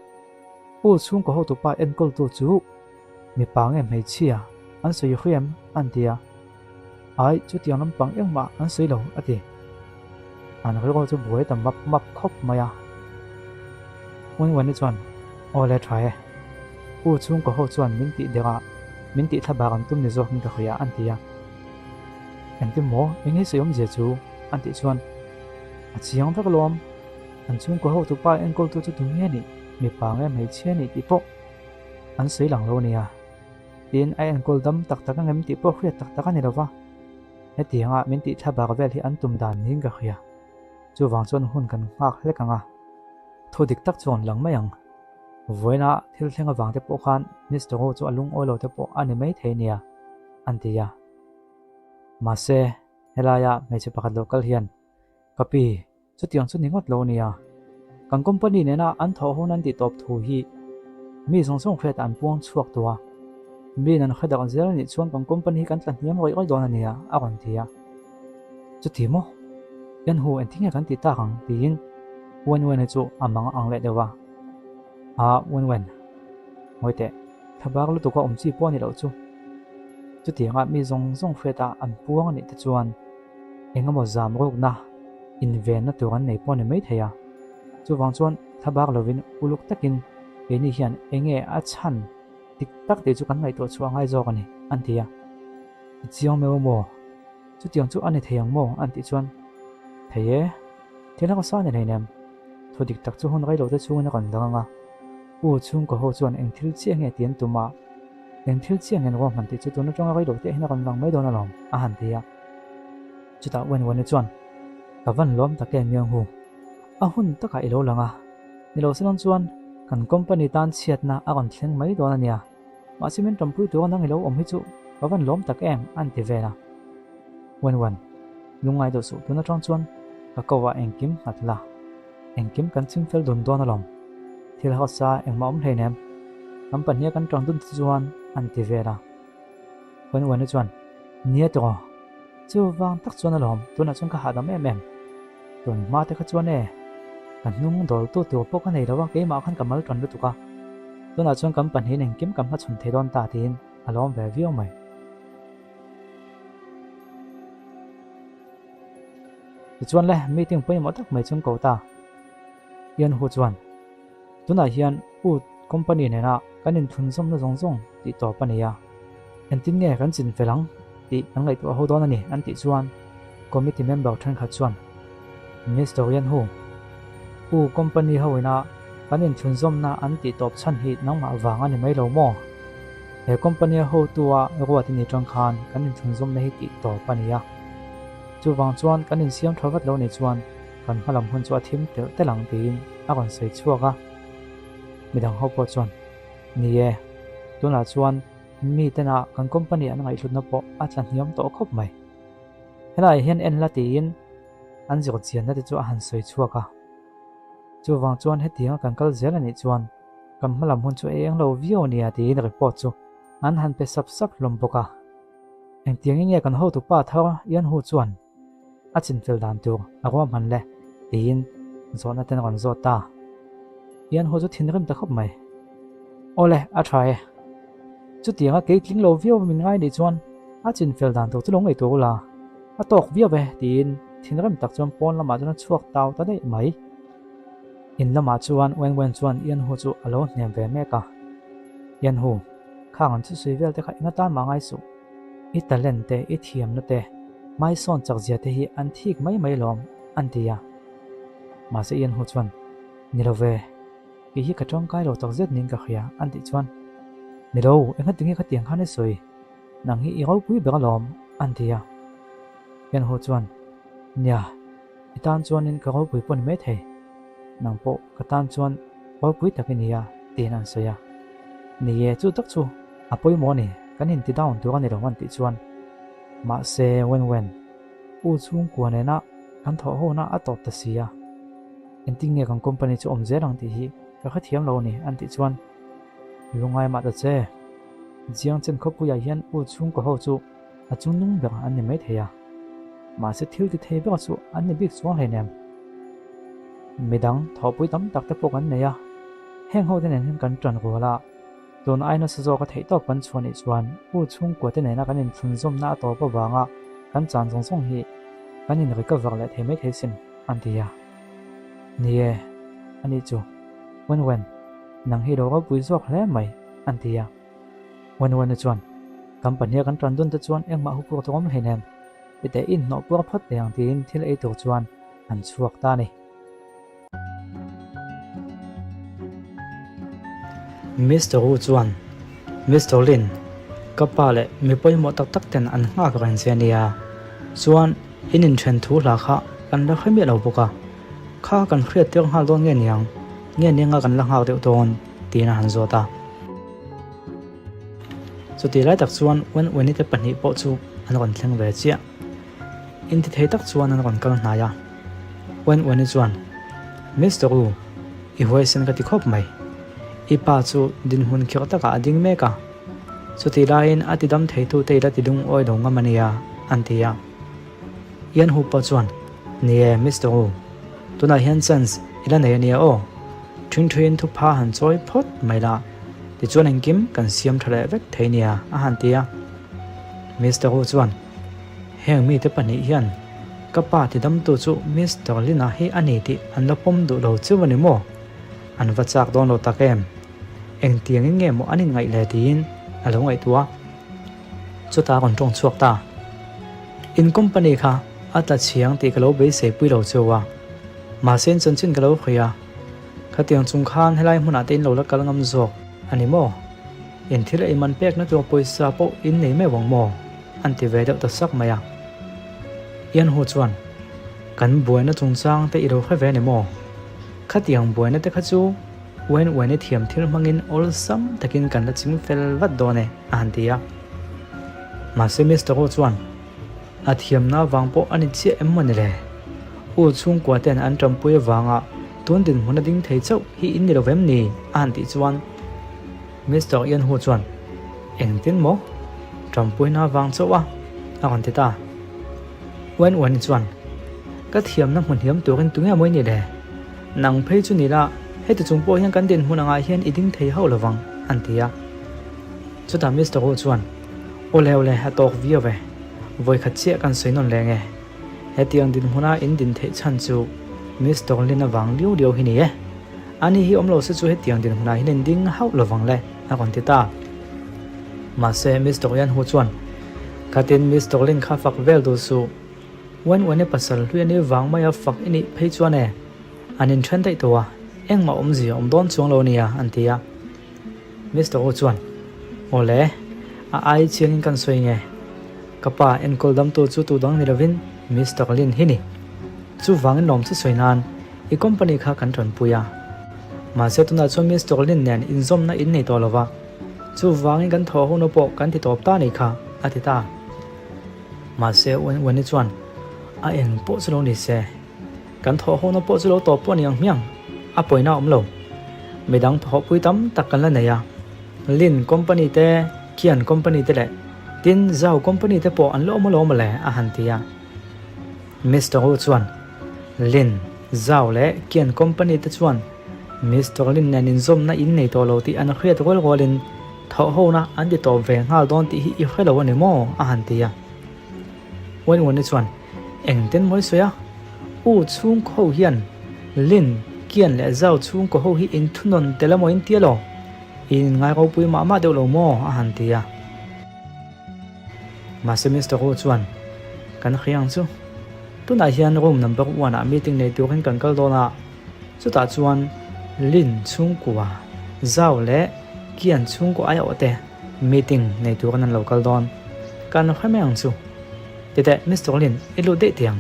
U chhungkaw hotupa enkawltu chu mipa nge hmeichhia an sawi hriam an ti a, Ai chutiang lampang engmah an sawi lo a ti. An rilru chu buai ta map map khawp mai a. Ngawiwani chuan, Aw le tha e. U chhungkaw ho chuan min tih derah min tih thlabak an tum ni zawkin ka hria an ti a. Engtin maw eng hi sawi awmzia chu an tih chuan, A chiang vek alawm. An chhungkaw hotupa enkawltu chu tu nge nih, mipa nge hmeichhia nih tih pawh an sawi lang lo a nia. Tin, a enkawl dam tak tak angem tih pawh hriat tak tak a ni lo va. Hetianga min tih thlabak vel hi an tum dan niin ka hria. Chuvang chuan hun kan nghak hlek ang a, thu dik tak chuan lang mai ang. Vawiina thil thleng avang te pawh khan Mister Wu chu a lungawi lo te pawh a ni mai thei nia, an ti a. Mahse, helaia hmeichhe pakhat lo kal hian, Ka pi, Chutiang chu ni ngawt lo nia. Kan company nena an thawh hun an tih tawp thu hi mi zawng zawng hriatah an puang chhuak tawh a. Miin an hre dak zel anih chuan kan company hi kan tla hniam rawih rawih dawn a nia, a rawn ti a. Chuti maw? Yan hu engtin nge kan tih tak ang? tiin Wen Wen-i chu a mang ang leh deuh a. Aa Wen Wen, ngawi teh, thlabak lutuk a awm chi pawh a ni loh chu. Chutianga mi zawng zawng hriatah an puang anih te chuan Eng emaw zam rukna invenna tur an nei pawh a ni maithei a. Chuvang chuan thlabak lovin uluk takin keini hian eng nge a chhan dik tak tih chu kan ngaihtuah chhuah ngai zawk a ni, an ti a. I chiang meuh maw? Chutiang chu a ni thei ang maw? an tih chuan, Thei e, thil harsa a ni hleinem. Thu dik tak chu hun rei lote chungin a rawn lang ang a. U chhungkaw ho chuan eng thil chiah nge tih an tum a, eng thil chiah nge an ruahman tih chu tun atanga rei lote hian a rawn lang mai dawn alawm, a han ti a. Chutah Wenwani chuan, Ka van lawm tak em Myung Hu, a hun takah i lo lang a, ni lo se lang chuan kan company tan chhiatna a rawn thleng mai dawn a nia, mahse min tanpui tura nang i lo awm hi chu ka van lawm tak em, an ti vel a. Wenwen, lungngai deuh suh tun atang chuan ka ko ah engkim nghat la, engkim kan chim fel dun dawn alawm, thil hausa engmah awm hleinem, kan pahniha kan tang dun te chuan an ti vel a. Wenwen-i chuan, Nia tawh, chuvang tak chuan alawm, tunah chuan ka hahdam em em. Tun hma te kha chuan e, ka hnung dawltu tur pawh ka nei lo a, keimah khan ka mal tan lutuk a. Tunah chuan kan pahnihin engkim ka hmachhawn thei dawn ta tiin a lawm ve viau mai. Tichuan le, meeting pawimawh tak mai chu an ko ta. Ian Hu chuan, Tunah hian Oud company nena kan inthlunzawmna zawng zawng tih tawp a ni a, engtin nge kan chin fel ang tih kan ngaihtuah ho dawn a ni an tih chuan committee member thenkhat chuan Mister Yan Hu, U company ho ina kan inthlunzawmna an tih tawp chhan hi nangmah vang a ni mai lo maw? He company a hotu a ruat i nih tang khan kan inthlunzawmna hi tih tawp a ni a, chuvang chuan kan insiam tha vat lo nih chuan kan hmalam hun chu a thim telh telh ang tiin a rawn sawi chhuak a. Midang ho pawh chuan, Ni e, tunah chuan mi tena kan company an ngaihhlutna pawh a tla hniam tawh khawp mai. Helaiah hian en la tiin an zir chianna te chu a han sawi chhuak a. Chuvang chuan hetianga kan kal zel anih chuan kan hmalam hun chu ei eng lo viau ania tiin report chu an han pe sap sap hlawm bawk a. Engtiangin nge kan hotupa thar Ian Hu chuan A chinfel dan tur a ruahman le tiin zawhna ten a rawn zawt ta. Ian ho chu thinrim ta khawp mai. Awle, a tha e. Chutianga kei tling lo viau min ngai nih chuan a chinfel dan tur chu lo ngaihtuah ula, a tawk viau e tiin thinrim tak chuan pawn lamah chuan a chhuak tau ta daih mai. In lamah chuan Wen Wen chuan Ian Hu chu a lo hnem ve mek a. Ian Hu, khang an thusawi vel te kha eng atan mah ngai suh. I talent te, i thiamna te, hmaisawn chakzia te hi an thik mai mai lawm, an ti a. Mahse Ian Hu chuan, Ni lo ve, kei hi ka tangkai lo takzet niin ka hria, an tih chuan, Ni lo, engati nge khatiang khan i sawi? Nang hi i ropui ber alawm, an ti a. Ian Hu chuan, Nia, i tan chuanin ka ropui pawh ni maithei. Nang pawh ka tan chuan ropui tak i ni a, tiin an sawi a. Ni e, chu tak chu a pawimawh a ni, kan inti down tur a ni lo an tih chuan. Mahse, Wen Wen, u chhungkua nena kan thawh hona a tawp ta si a, engtin nge kan company chu awm zel ang tih hi ka hrethiam lo a ni, an tih chuan lungngai mah ta che. Jiangchen khawpuiah hian u chhungkaw ho chu a chungnung ber an ni maithei a, mahse thil ti thei ber chu an ni bik chuang hleinem. Midang thawhpui tam tak te pawh kan nei a, heng ho te nen hian kan ṭan rual a, tun ai nasa zawka theihtawp kan chhuah nih chuan u chhungkua te nena kan inthlunzawmna a tawp avanga kan chan zawng zawng hi kan in recover leh thei maithei sin, an ti a. Ni e, anih chu, Wen Wen, nang hi lo ropui zawk hle mai, an ti a. Wen Wen-i chuan, Kan pahniha kan ṭan dun te chuan engmah hu pur tur awm hleinem, i teh i inhnawh puar phawt teh ang tiin thil ei tur chuan an chhuak ta a ni. Mister Wu chuan, Mister Lin, ka pa leh mi pawimawh tak tak ten an nghak reng che a nia. Chuan in inthen thu hla kha kan la hre miah lo bawk a, kha kan hriat tir nghal dawn nge niang, nge nianga kan la nghak deuh dawn? tiin a han zawt a. Chutih lai tak chuan Wen Weni te pahnih pawh chu an rawn thleng ve chiah. Intithei tak chuan an rawn kal hnai a. Wen Weni chuan, Mister U, i huaisen ka ti khawp mai. I pa chu dinhmun khirh takah a ding mek a. Chutih laiin a tidam theitute i la ti lungawi lo ngam a nia, an ti a. Ian Hu pawh chuan, Ni e, Mister U, tunah hian chance i la nei a nia aw. Ṭhingṭhuiin thupha han chawi phawt mai la, tichuan engkim kan siam ṭha leh vek thei nia, a han ti a. Mister Hu chuan, Heng mite pahnih hian ka pa tidamtu chu Mister Lina hi a ni tih an la pawm duh lo cheu a ni maw? An va chak dawn lo tak em? Engtiangin nge maw an inngaih le tiin a lo ngaihtuah a. Chutah a rawn tawng chhuak ta. In company kha a tla chhiang tih ka lo beisei pui lo cheu a. Mahse in chanchin ka lo hawi a. Khatiang chung khan helai hmunah te in lo la kal ngam zawk a ni maw? In thil ei man pekna tur pawisa pawh in nei meuh ang maw? An ti ve deuh ta sak mai a. Ian Hu chuan, Kan buaina chungchang te i lo hre ve a ni maw? Khatiang buaina te kha chu Uain uaina thiam thil hmangin awlsam takin kan la ching fel vat dawn e, a han ti a. Mahse Mister Wu chuan, A thiamna vang pawh a ni chiah em maw ni le? U chhungkua ten an tanpui avanga tun dinhmun a ding thei chauh hi in ni lo vem ni? a han tih chuan Mister Ian Hu chuan, Engtin maw? Tanpuina vang chauh a? a rawn ti ta. Uain uain chuan, Ka thiamna hmu hniam turin tunge maw i nih le? Nang phei chu ni la, heti chung pawh hian kan dinhmun angah hian i ding thei hauh lovang, an ti a. Chutah Mister Wu chuan, Awle awle, a tawk viau ve. Vawikhat chiah kan sawi nawn leng e. Hetiang dinhmuna in din theih chhan chu Mister Lin avang liau liau hi ni e. Ani hi awm lo se chu hetiang dinhmunah hian in ding hauh lovang le, a rawn ti ta. Mahse Mister Yan Hu chuan, Khatin Mister Lin kha fak vel duh suh. Uan uan e pasal hlui ani vang maia fak i nih phei chuan e, an inthen daih tawh a, engmah awmzia awm dawn chuang lo ania, an ti a. Mister Wu chuan, Awle, a ai chiangin kan sawi nge? Ka pa enkawl damtu chu tu dang ni lovin Mister Lin hi ni. Chuvangin lawm chu sawi nan i company kha kan tanpui a. Mahse tunah chuan Mister Lin nen inzawmna in nei tawh lo va, chuvangin kan thawh hona pawh kan ti tawp ta ni kha, a ti ta. Mahse Uani chuan, A eng pawh chu lo ni se, kan thawh hona pawh chu lo tawp pawh a ni ang hmiang, a pawina a awm lo. Midang thawhpui tam tak kan la nei a, Lin company te, Kian company te leh tin Zhao company te pawh an la awm alawm mawle, a han ti a. Mister Wu chuan, Lin, Zhao leh Kian company te chuan Mister Lin nen inzawmna in nei tawh lo tih an hriat rual rualin Thawhhona an ti tawp ve nghal dawn tih hi i hre lo a ni maw? a han ti a. Wenwen-i chuan, Engtin mawi sawi a? U chhungkaw ho hian Lin, Kian leh Zau chhungkaw ho hi in thunawn tel emaw in ti elaw? I inngai ropui mah mah deuh lo maw? a han ti a. Mahse Mister Wu chuan, Kan hria ang chu. Tunah hian room number one ah meeting nei turin kan kal dawn a. Chutah chuan Lin chhungkua, Zau leh Kian chhungkua aiawh te meeting nei turin an lo kal dawn. Kan hre mai ang chu. Titeh Mister Lin, i lut daih tih ang.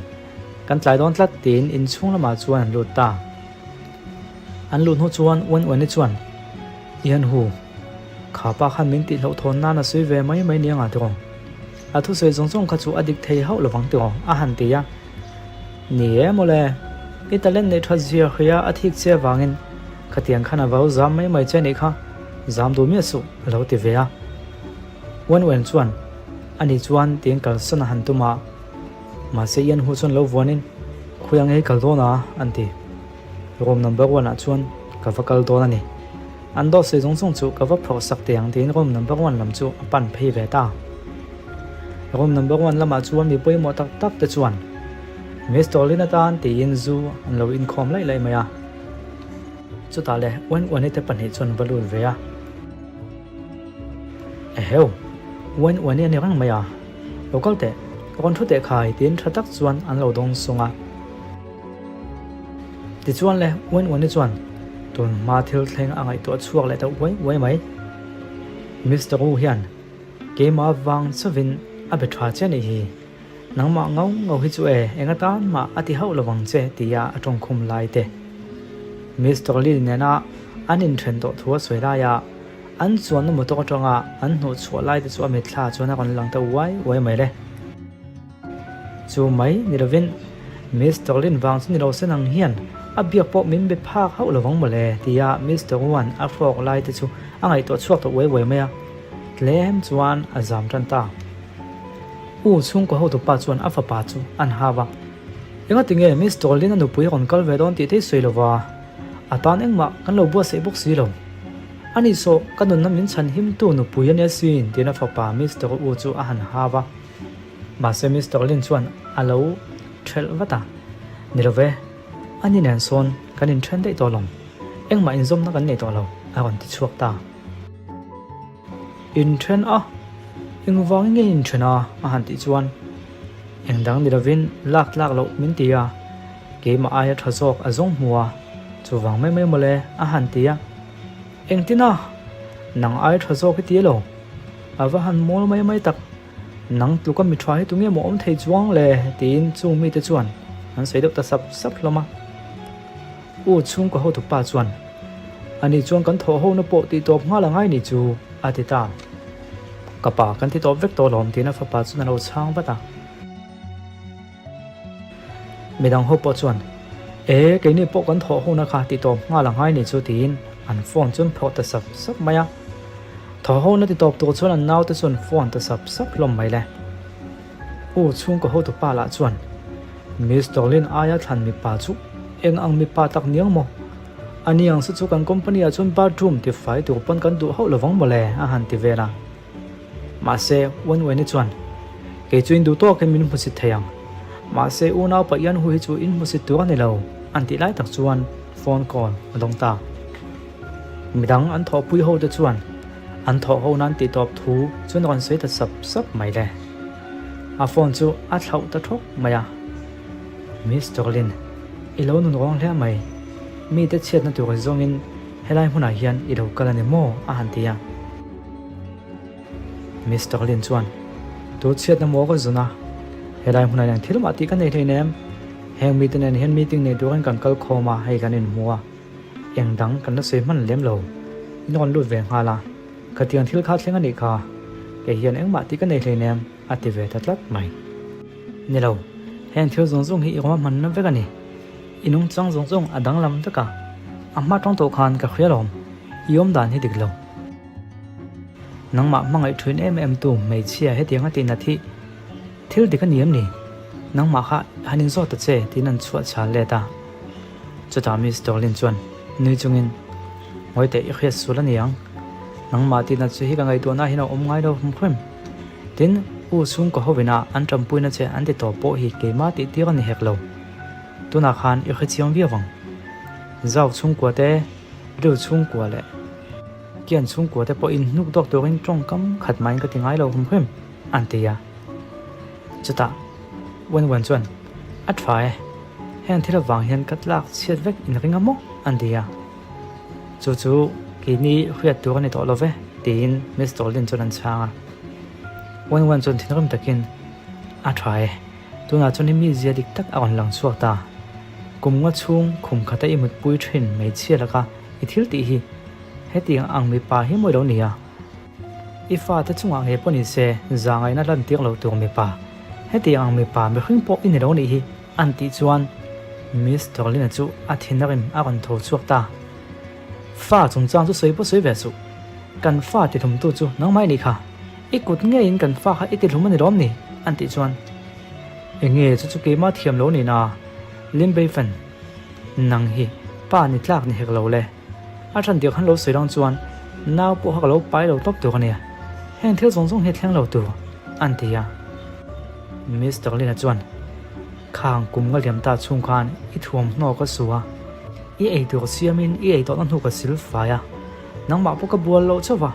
Kan tlai dawn tlat tiin inchhung lamah chuan an lut ta. An lut hnu chuan Wen Weni chuan, Ian Hu, kha pa khan min tihloh thawn nan a sawi ve mai mai nia ngah tiraw? A thusawi zawng zawng kha chu a dik thei hauh lovang tiraw? a han ti a. Ni e mawle, i talent neih that zia hria a thik che avangin khatiang khan a vau zam mai mai che nih kha, zam duh miah suh a lo ti ve a. Wen Wen chuan, Ani chuan tiin kalsan a han tum a, mahse Ian Hu chuan lo vuanin, Khawi ang ei kal dawn a? an ti. Room number one ah chuan ka va kal dawn a ni. An dawt sawi zawng zawng chu ka va phawrh sak teh ang tiin room number one lam chu a pan phei ve ta. Room number one lamah chuan mi pawimawh tak tak te chuan Mister Lin atan tiin zu an lo inkhawm laih laih mai a. Chutah le Wen Weni te pahnih chuan va lut ve a. Eheu! Wen Weni a ni reng mai a. Lo kal teh, rawn thu teh khai tiin tha tak chuan an lo dawng sung a. Tichuan le, Wen Weni chuan tun hma thil thleng a ngaihtuah chhuak leh ta uai uai mai. Mister Wu hian keimah vang chauhin a be tha che anih hi. Nangmah ngau ngau hi chu e, eng atan mah a ti hauh lo vang che tia a tawngkhum lai te. Mister Lee nena an inthen tawh thu a sawi laia an chuanna motor atanga an hnuh chhuah lai te chu a mitthla chuan a rawn lang ta uai uai mai le. Chu mai ni lovin Mister Lin vang chu ni lo se nang hian a biak pawh min be phak hauh lo vang mawle tia Mister Wan a hrawk lai te chu a ngaihtuah chhuak ta uai uai mai a, tlem chuan a zam tan ta. U chhungkaw hotupa chuan a fapa chu an hau a, Engati nge Miss Dolin a nupui rawn kal ve dawn tih thei sawi lova, a tan engmah kan lo buatsaih bawk si lo. Ani saw ka nunna min chhan himtu nupui a nia sin tiin a fapa Mister U chu a han hau a. Mahse Mister Lin chuan a lo thelh vat a, Ni lo ve, ani nen sawn kan inthen daih tawh lawm, engmah inzawmna kan nei tawh lo a rawn ti chhuak ta. Inthen a, engvangin nge inthen a? a han tih chuan engdang ni lovin lak tlak loh min ti a, keimah aia tha zawk a zawng hmu a, chuvang mai mai mawle a han ti a. Engtin a? Nang aia tha zawk i ti elo? A va han mawl mai mai tak, nang tluka mi tha hi tunge maw awm thei chuang le? tiin chung mite chuan an sawi deuh ta sap sap hlawm a. U chhungkaw hotupa chuan, Ani chuan kan thawh hona pawh tih tawp nghal a ngai ni chu, a ti ta. Ka pa kan ti tawp vek tawh lawm tiin a fapa chuan a lo chhang vat a. Midang ho pawh chuan, E, keini pawh kan thawh hona kha ti tawp nghal a ngai ni chu tiin an phone chu an phawh ta sap sap mai a. Thawh hona ti tawp tur chuan an naute chu an phone ta sap sap hlawm mai le. U chhungkaw hotupa lah chuan, Miss Dorlin aia thlan mipa chu eng ang mipa tak niang maw? A ni ang se chu kan company ah chuan bathroom ti fai tur pawn kan duh hauh lovang mawle a han ti vel a. Mahse, Wen Weni chuan, Kei chu in duh tawkin min hmusit thei ang. Mahse, unau pa Ian Hu hi chu in hmusit tur a ni lo an tih lai tak chuan phone call a dawng ta. Midang an thawhpui ho te chuan An thawh ho nan tih tawp thu chu an rawn sawi ta sap sap mai le. A phone chu a thlauh ta thawk mai a. Miss Jacqueline, i lo nun rawng hle mai. Mite chhiatna tur zawngin helai hmunah hian i lo kal a ni maw? a han ti a. Miss Jacqueline chuan, Tu chhiatna maw ka zun a? Helai hmunah hian thil mah tih ka nei hleinem. Heng mite nen hian meeting nei turin kan kal khawm a, hei kan inhmu a. Eng dang kan la sawi hman lem lo, in rawn lut ve nghal a, khatiang thil kha thleng a nih kha, kei hian engmah tih ka nei hleinem a ti ve ta tlat mai. Ni lo, heng thil zawng zawng hi i rawm hmanna vek a ni, i nungchang zawng zawng a danglam vek a, a hma tawng tawh khan ka hria lawm, i awm dan hi dik lo. Nangmah hmangaih thuin em em tu hmeichhia hetiang a tihnat hi thil dik a ni em ni? Nangmah kha han inzawt ta che tiin an chhuah chhal let a. Chutah Miss Dorlin chuan nui chungin, Ngawi teh i hriat sul a ni ang. Nangmah tihna chu hi ka ngaihtuahna hian a awm ngai lo hrim hrim. Tin, U chhungkaw hovina an tanpuina che an ti tawh pawh hi keimah tih tir a ni hek lo. Tunah khan i hrechiang viau ang. Zau chhungkua te, Riu chhungkua leh Kian chhungkua te pawhin hnuk dawk turin tawngkam khat mahin ka ti ngai lo hrim hrim, an ti a. Chutah Wen Wen chuan, A tha e, heng thil avang hian ka tlak chhiat vek in ring a maw? an ti a. Chu chu keini hriat tur a ni tawh lo ve, tiin Miss Dolin chuan an chhang a. Wen Wen chuan thinrim takin, A tha e, tunah chuan i mizia dik tak a rawn lang chhuak ta. Kum nga chhung khum khata i mutpui thin hmeichhia laka i thil tih hi hetiang ang mipa hi mawi lo nia. I fate chungah ngei pawh ni se, zangaihna lan tir lo tur mipa, hetiang ang mipa mihring pawh i ni lo nih hi, an tih chuan Miss Dorlina chu a thin a rim a rawn tho chhuak ta. Fa chungchang chu sawi pawh sawi ve suh, kan fa tihlumtu chu nangmah i nih kha. I kut ngeiin kan fa kha i ti hlum a ni lawm ni? an tih chuan, Enge chu chu keimah thiam lo nihna Lim Beifen, nang hi pa ni tlak ni hek lo le. A ṭhan tir khan lo sawi lang chuan nau pawh kha ka lo pai lo tawp tur a nia, heng thil zawng zawng hi a thleng lo tur, an ti a. Mister Lina chuan, Khang kum nga liam ta chhung khan i thuamhnaw ka su a, i eitur siamin i ei tawhna hnu ka sil fai a, nangmah pawh ka bual loh chauh va,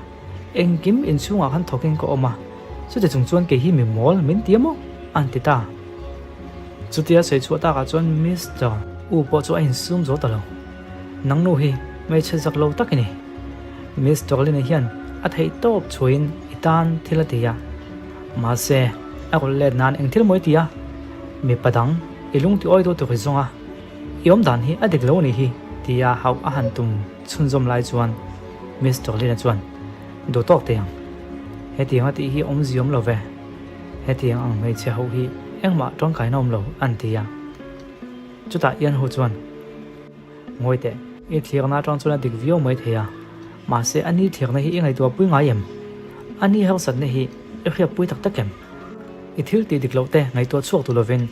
engkim inchhungah khan thawkin ka awm a, chuti chung chuan kei hi mi mawl min ti a maw? an ti ta. Chutia sawi chhuah takah chuan Mister U pawh chu a insum zo ta lo. Nang nu hi hmeichhe zak lo tak i ni. Miss Jacqueline hian a theih tawp chhuahin i tan thil a ti a. Mahse, a rawn let nan eng thil maw i ti a? Mipa dang i lung ti awi deuh tur i zawng a, i awm dan hi a dik lo a nih hi tia hauh a han tum chhunzawm lai chuan Miss Jacqueline chuan duh tawk teh ang. Hetiang a tih hi awmzia awm lo ve. Hetiang ang hmeichhe ho hi engmah tawngkaina awm lo an ti a. Chutah Ianhu chuan, Ngawi teh, i thlirna atang chuan a dik viau mai thei a, mahse a ni thlirna hi i ngaihtuah pui ngai em? A ni harsatna hi i hriatpui tak tak em? I thil tih dik loh te ngaihtuah chhuak duh lovin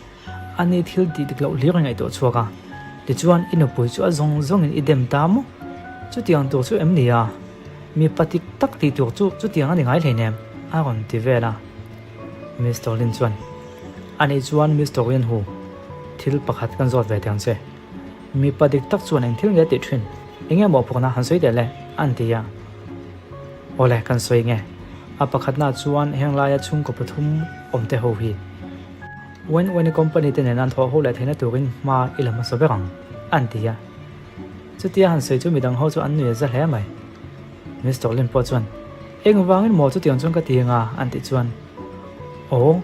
a ni thil tih dik loh hlir i ngaihtuah chhuak a, tichuan i nupui chu a zawng zawngin i dem ta maw? Chutiang tur chu em ni a? Mipa dik tak tih tur chu chutiang a ni ngai hleinem, a rawn ti vel a. Mister Lin chuan, Anih chuan Mister Lin hu, thil pakhat kan zawt ve teh ang che. Mipa dik tak chuan eng thil nge tih thin? Enge mawhphurhna han sawi teh le? an ti a. Awle, kan sawi nge. A pakhatna chuan heng laia chhungkaw pathum awm te ho hi Wen Weni company te nen an thawh ho leh theihna turin hma i la hmasa ber ang, an ti a. Chutia han sawi chu midang ho chu an nui a za hle mai. Mister Lin pawh chuan, Engvangin maw chutiang chuan ka ti anga? an tih chuan, Aw,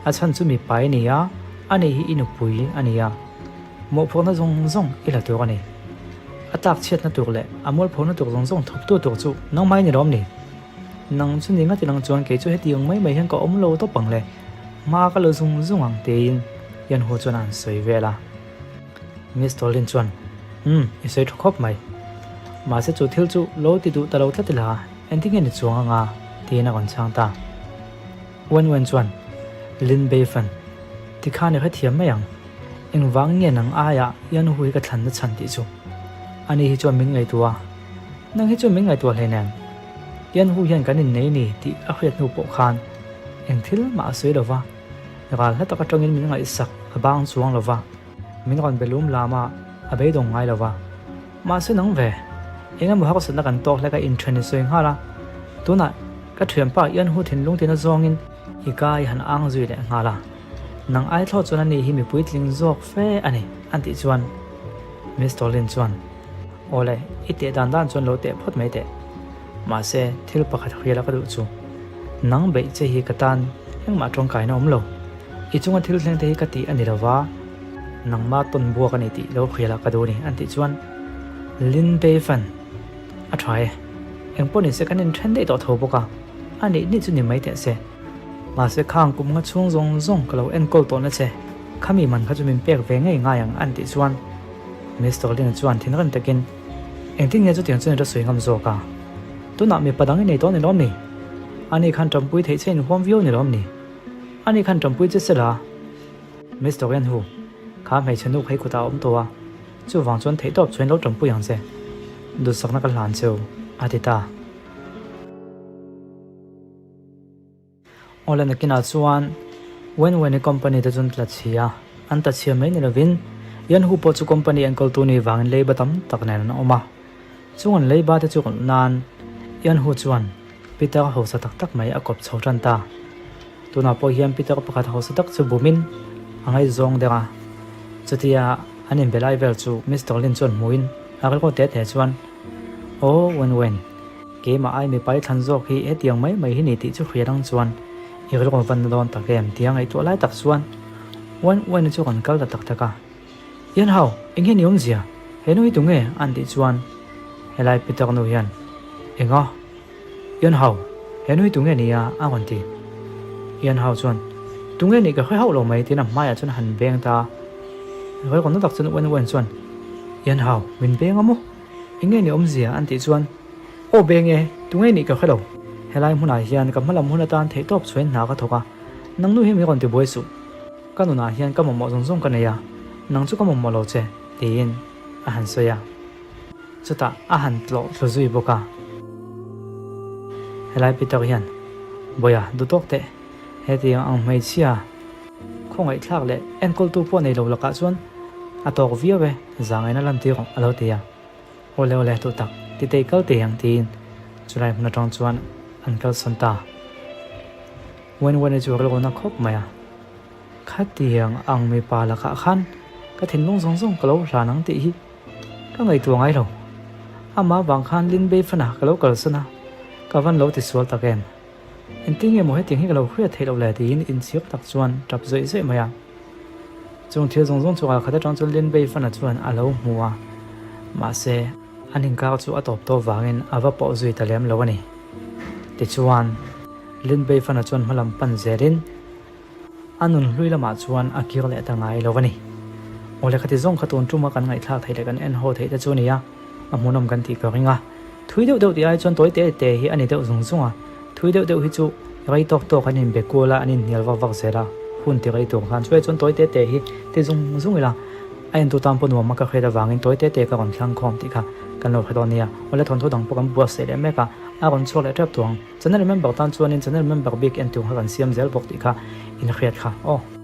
a chhan chu mipa i ni a, ani hi i nupui a ni a, mawhphurhna zawng zawng i la tur a ni. A tlak chhiatna tur leh a mualphona tur zawng zawng thawktu tur chu nangmah i ni lawm ni? Nang chu ni ngati lang chuan kei chu hetiang mai mai hian ka awm lo tawp ang le, hma ka la zung zung ang tiin Yanhu chuan a han sawi vel a. Miss Tolin chuan, Umm, i sawi tha khawp mai. Mahse chu thil chu lo ti duh ta lo tlat ila, engtin nge ni chuang anga? tiin a rawn chhang ta. Wen Wen chuan, Lin Beifan, tikhan i hrethiam mai ang. Engvang nge nang aiah Yan Hu hi ka thlanna chhan tih chu? Ani hi chuan min ngaihtuah a, nang hi chuan min ngaihtuah hleinem. Yan Hu hian kan innei ni tih a hriat hnu pawh khan eng thil mah a sawi lo va. Ral hla tak atangin min ngaihsak a bang chuang lo va, min rawn be lum lam a, a beidawng ngai lo va. Mahse nang ve, eng emaw harsatna kan tawk hlek a inthen i sawi nghal a, tunah ka thianpa Ianhu thinlung tina zawngin i ka i han ang zui leh nghal a, nang ai thlawh chuan ani hi mi puitling zawk fe a ni, an tih chuan Mister Lin chuan, Awle, i teh dan dan chuan lo teh phawt mai teh. Mahse, thil pakhat hriala ka duh chu, nang beih che hi ka tan engmah tawngkaina awm lo. I chunga thil thleng te hi ka tih a ni lo va, nangma tawn buak a ni tih lo hriala ka duh a ni, an tih chuan Lin Beifan a tha e. Engpawh ni se kan inthen daih tawh tho bawk a, a nih nih chu ni mai teh se. Mahse, khang kum nga chhung zawng zawng ka lo enkawl tawhna che, khami man kha chu min pek ve ngei ngai ang, an tih chuan Mister Lin chuan thinrim takin, Engtin nge chutiang chuan i la sawi ngam zawk a? Tunah mipa dang i nei tawh ni lawm ni? Ani khan ṭampui theih che inhuam viau ni lawm ni? Ani khan ṭampui che sela? Mister Renhu, kha hmeichhe nu kha i kutah a awm tawh a, chuvang chuan theihtawp chuan lo ṭampui ang che. Duhsakna ka hlan cheu, a ti ta. Awle nakinah chuan Wen Weni company te chu an tla chhia a, an tla chhia mai ni lovin Yanhu pawh chu company enkawltu ni vangin leiba tam tak nen an awm a. Chung an leiba te chu kawlh nan Yanhu chuan Peter hausa tak tak mai a kawp chho tan ta. Tunah pawh hian Peter pakhat hausa tak chu bumin a ngaihzawng deuh a. Chutia an inbe lai vel chu Mister Lin chuan hmuin a rilru teh teh chuan, Aw Wen Wen, Keimah ai mipa i thlan zawk hi hetiang mai mai hi ni tih chu hria dang chuan i rilru van na dawn tak em tia ngaihtuah lai tak chuan uain uaina chu kan kal ta tak tak a. Ian hau, eng hian i awmzia? He nu hi tunge? an tih chuan helai Peter nu hian Enga? Ian hau, he nu hi tunge ni a? a rawn ti. Ian hau chuan Tunge nih ka hre hauh lo mai tiin a hmaiah chuan a han beng ta a. Rilru na tak chuan uain uain chuan Ian hau, min beng a maw? Enge ni awmzia? an tih chuan Aw beng e, tunge nih ka hre lo. Helai hmunah hian ka hmalam hun atan theihtawp chhuain hna ka thawk a, nang nu hi min rawn ti buai suh. Ka nunah hian ka mamawh zawng zawng ka nei a, nang chu ka mamawh lo che, tiin a han sawi a. Chutah a han tlawh thlu zui bawk a. Helai Peter hian, Bawiha, duhtawk teh, hetiang ang hmeichhia khawngaihthlak leh enkawltu pawh nei lo lakah chuan a tawk viau e, zangaina lantir rawh, a lo ti a. Awle awle duh tak, titei kal teh ang tiin chulai hmun atang chuan an kalsawn ta. Wen Wen-i chu a rilru na khawp mai a. Khatiang ang mipa lakah khan ka thinlung zawng zawng ka lo hlan ang tih hi ka ngaihtuah ngai lo. Amah vang khan Lin Bei fana ka lo kalsan a, ka van lo tisual tak em. Engtin nge maw hetiang hi ka lo hriat theih loh le tiin inchhir tak chuan tap zawih zawih mai a. Chung thil zawng zawng chungah khat atang chuan Lin Bei fana chuan a lo hmu a, mahse an inkar chu a tawp tawp vangin a va pawh zui ta lem lo a ni. Tichuan, Lin Bei fana chuan hmalam pan zelin, A nun hlui lamah chuan a kir leh ta ngai lo a ni. Awle khati zawng kha tun tuma kan ngaihthlak theih leh kan en haw theih te chu a ni a, a hmuhnawm kan tih ka ring a. Thui deuh deuh tih ai chuan tawi te te hi a ni deuh zung zung a, thui deuh deuh hi chu rei tawk tawk an inbe kual a, an inhnial vak vak zel a, hun ti rei tur khan chuai chuan tawi te te hi ti zung zung ila, a entu tan pawh nuam a ka hriat avangin tawi te te ka rawn thlang khawm tih kha kan lo hre dawn nia. Awle thawnthu dang pawh kan buatsaih leh mek a, a rawn chhuak leh tep tuang. Channel member tan chuanin channel member bik en tur kha kan siam zel bawk tih kha in hriat kha aw.